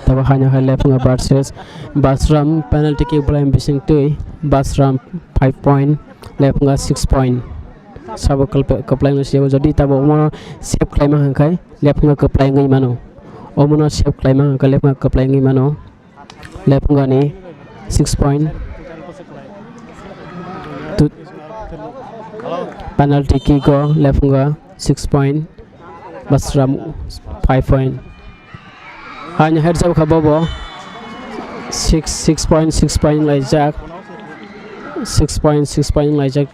Tabo haino hai Lephunga versus Basram, penalty kick bolai bisingtwi Basram five point, Lephunga six point. Sabo kwplai, kwplai wngwi siyabo, jodi tabo omono save khlaima hwnkhai Lephunga kwplai wngwi mano. Omono save khlaima hwnkhai Lephunga kwplai wngwi mano. Lephungani six point. Tu-, penalty kick o Lephunga six point. Basram five point. Haino heads up kha bobo. Six, six point, six point laijak. Six point, six point laijak.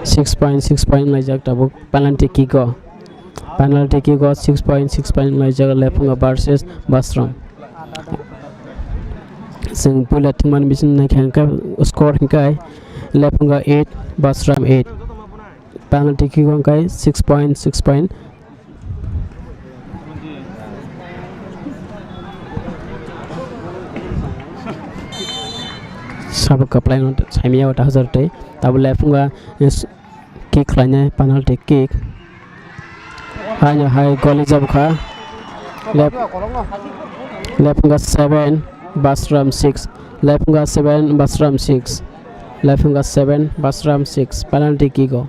Six point, six point laijak tabuk penalty kick o. Penalty kick o six point, six point laijak Lephunga versus Basram. Chwng puila thwngmani bising naikha hwnkhe score hwnkhe Lephunga eight, Basram eight. Penalty kick o hwnkhe six point, six point. Sabo kwplaino saimaya o ta hajar tei tabuk Lephunga, eh, s-, kick khlainai, penalty kick. Haino hai goli jabukha. Lep-, Lephunga seven, Basram six. Lephunga seven, Basram six. Lephunga seven, Basram six. Penalty kick o.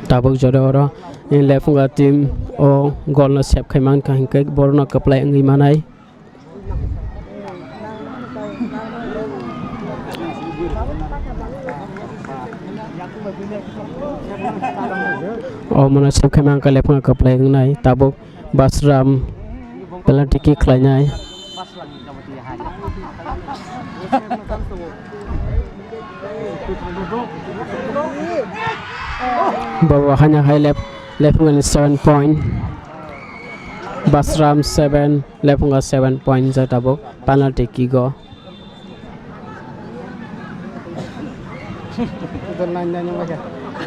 Tabuk jora oro Lephunga team o goal no save khai mankha hinkhe borok no kwplai wngwi manai. O mano save khai mankha Lephunga kwplai wngnai tabuk. Basram penalty kick khlainai. Bobo haino hai lep-, Lephungani seven point. Basram seven, Lephunga seven point jai tabuk penalty kick o. Total nine nine wngkha.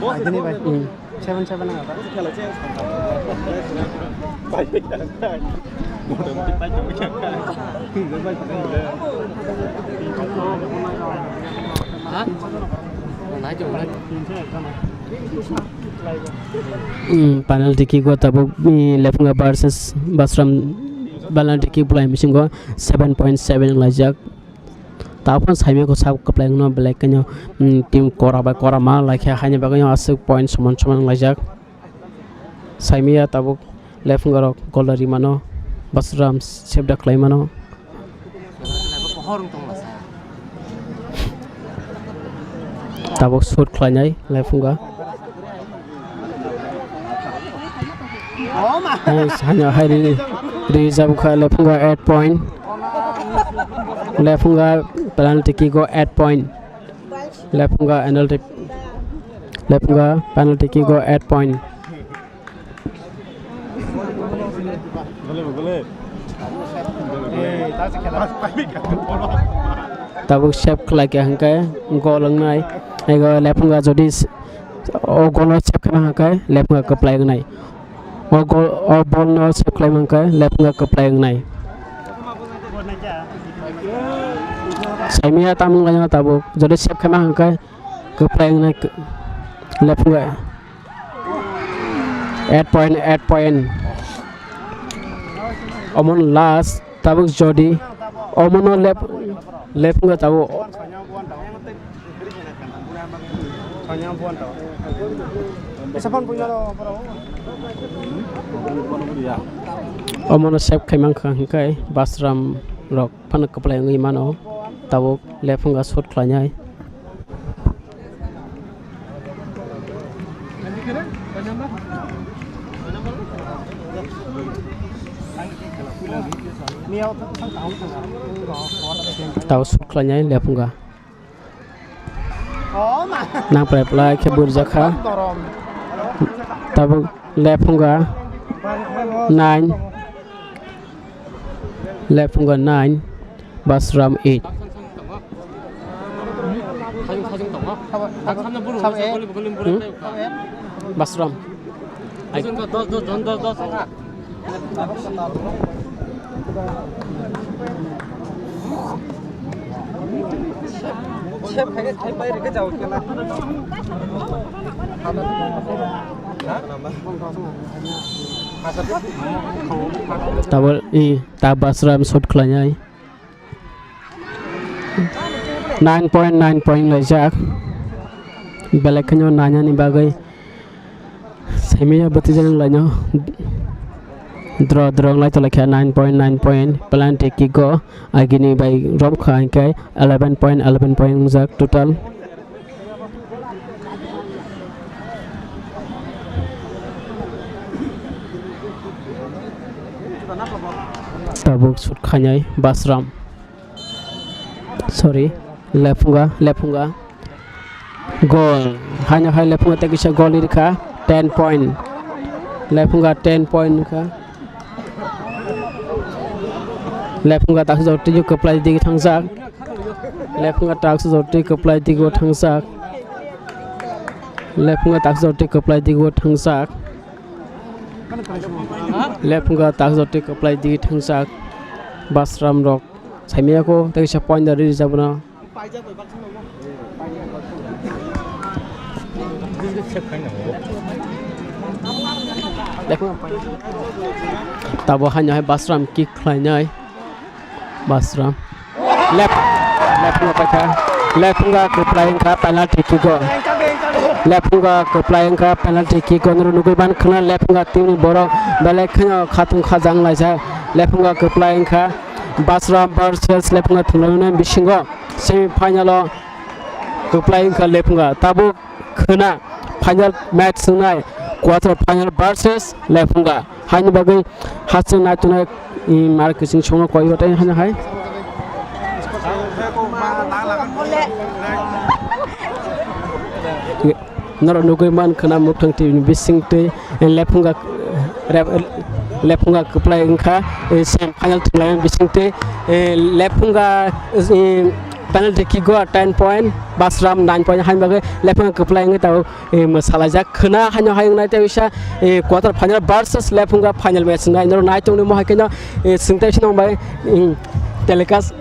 Agini bai. Hmm. Seven seven wngkha. Hmm, penalty kick o tabuk, hmm, Lephunga versus Basram, penalty kick bolai bisingo seven point seven wnglaijak. Tabuk phano saimaya kho sak kwplai wngno belai khe no, mm, team kora bai kora ma lai khe haini bagwi no aswk point soman soman wnglaijak. Saimaya tabuk Lephunga rok goal ri mano, Basram save da khlai mano. Tabuk shoot khlainai Lephunga. Hai, haino hai ri, ri jabukha Lephunga eight point. Lephunga penalty kick o eight point. Lephunga penalty, Lephunga penalty kick o eight point. Tabuk save khlai kha hwnkhe goal wngnai. Ego Lephunga jodi s-, o goal no save khaima hwnkhe Lephunga kwplai wngnai. O goal, o ball no save khlai mankhe Lephunga kwplai wngnai. Saimaya tamung laina tabuk jodi save khaima hwnkhe kwplai wngnai Lephunga. Eight point, eight point. Omono last tabuk jodi omono lep, Lephunga tabuk. Omono save khai mankha hwnkhe Basram rok phano kwplai wngwi mano tabuk Lephunga shoot khlainai. Tao shoot khlainai Lephunga. Nang prai prai khe burjakha. Tabuk Lephunga nine. Lephunga nine, Basram eight. Hmm? Basram. Tabuk i ta Basram shoot khlainai. Nine point nine point laijak. Belai kheno nainani bagwi simi ya bwtwi jani laino. Draw, draw wng lai tonglaikha, nine point nine point, penalty kick o agini bai romkha, hinkhe eleven point eleven point wngjak total. Tabuk shoot khainai Basram. Sorry, Lephunga, Lephunga. Goal. Haino hai Lephunga tei kisa goal rikha. Ten point. Lephunga ten point kha. Lephunga taksa jotwi kwplai digi thangjak. Lephunga taksa jotwi kwplai digo thangjak. Lephunga taksa jotwi kwplai digo thangjak. Lephunga taksa jotwi kwplai digi thangjak. Basram rok. Saimiyako tei kisa point da rijak bono. Tabuk haino hai Basram kick khlainai. Basram. Left, left no paikha. Lephunga kwplai wngkha penalty kick o. Lephunga kwplai wngkha penalty kick o. Noro nugwi mankha Lephunga team ni borok belai kheno khatung khajang laijak. Lephunga kwplai wngkha. Basram versus Lephunga thwnglaimani bisingo semi final o kwplai wngkha Lephunga. Tabuk khwna final match wngnai quarter final versus Lephunga. Haini bagwi hachwk naitongnai, mm, mar kiching songno koi rw tei haino hai. Norok nugwi mankha na Muktang T V ni bisingtwi, eh, Lephunga, eh, rep-, Lephunga kwplai wngkha, eh, semi final thwnglaimani bisingtwi, eh, Lephunga, eh, penalty kick o ten point, Basram nine point, haini bagwi Lephunga kwplai wngwi tabuk, eh, mwsalaijak. Khwna haino hai wngnai tei bisa, eh, quarter final versus Lephunga final match wngnai. Norok nai tongwi mo hai kheno, eh, swngtai swnam bai, mm, telecast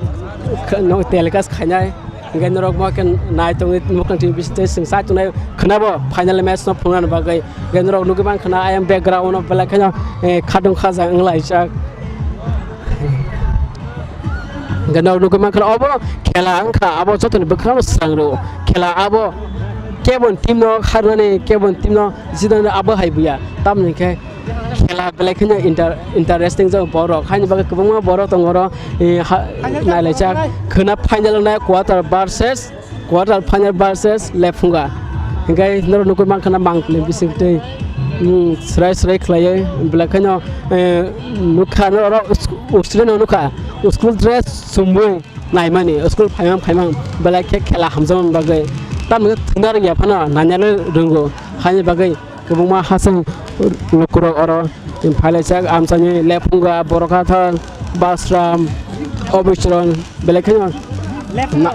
kh-, no, telecast khainai. Hingke norok mo khe nai tongwi Muktang T V bisingtwi swngchai tongnai khwnabo final match no phunukna bagwi. Hingke norok nugwi mankha na ayang background no belai kheno, eh, khatung khajak wnglaijak. Hingke norok nugwi mankha obo khela wngkha, abo jotoni bwkhano swrang rwo. Khela abo kebon team no kharnani, kebon team no jidani abo hai buya. Tamoni khe khela belai kheno inter-, interesting jago borok. Haini bagwi kwbangma borok tongo oro, eh, ha-, nailaijak. Khwna final wngnai quarter versus, quarter final versus Lephunga. Hingke norok nugwi mankha na mangpili bisingtwi, mm, srai srai khlaiwi belai kheno, eh, nukha norok sk-, student no nukha school dress chumui naimani school phaimang phaimang belai khe khela hamjakmani bagwi. Tamoni thwngna rwngya phano nainani rwngo haini bagwi. Kwbangma hachwk lukurok oro phailaijak, amchaini Lephunga, Borokhathar, Basram, Obichron belai kheno na-,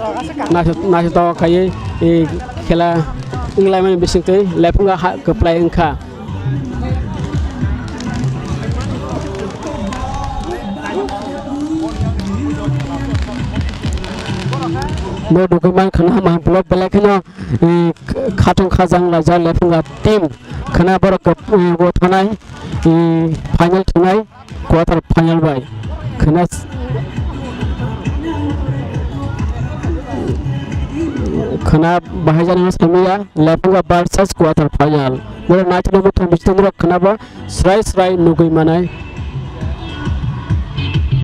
naithok-, naithotok khaiwi, eh, khela wnglaimani bisingtwi Lephunga ha kwplai wngkha. Bo nugwi mankha na, ma block belai kheno, eh, khatung khajang laijak Lephunga team. Khwna borok kok, eh, bo thanai, eh, final thanai, quarter final bai. Khwna s-, khwna bahai jani samiya, Lephunga versus quarter final. Borok naitino muthung bisingo khwna bo srai srai nugwi manai.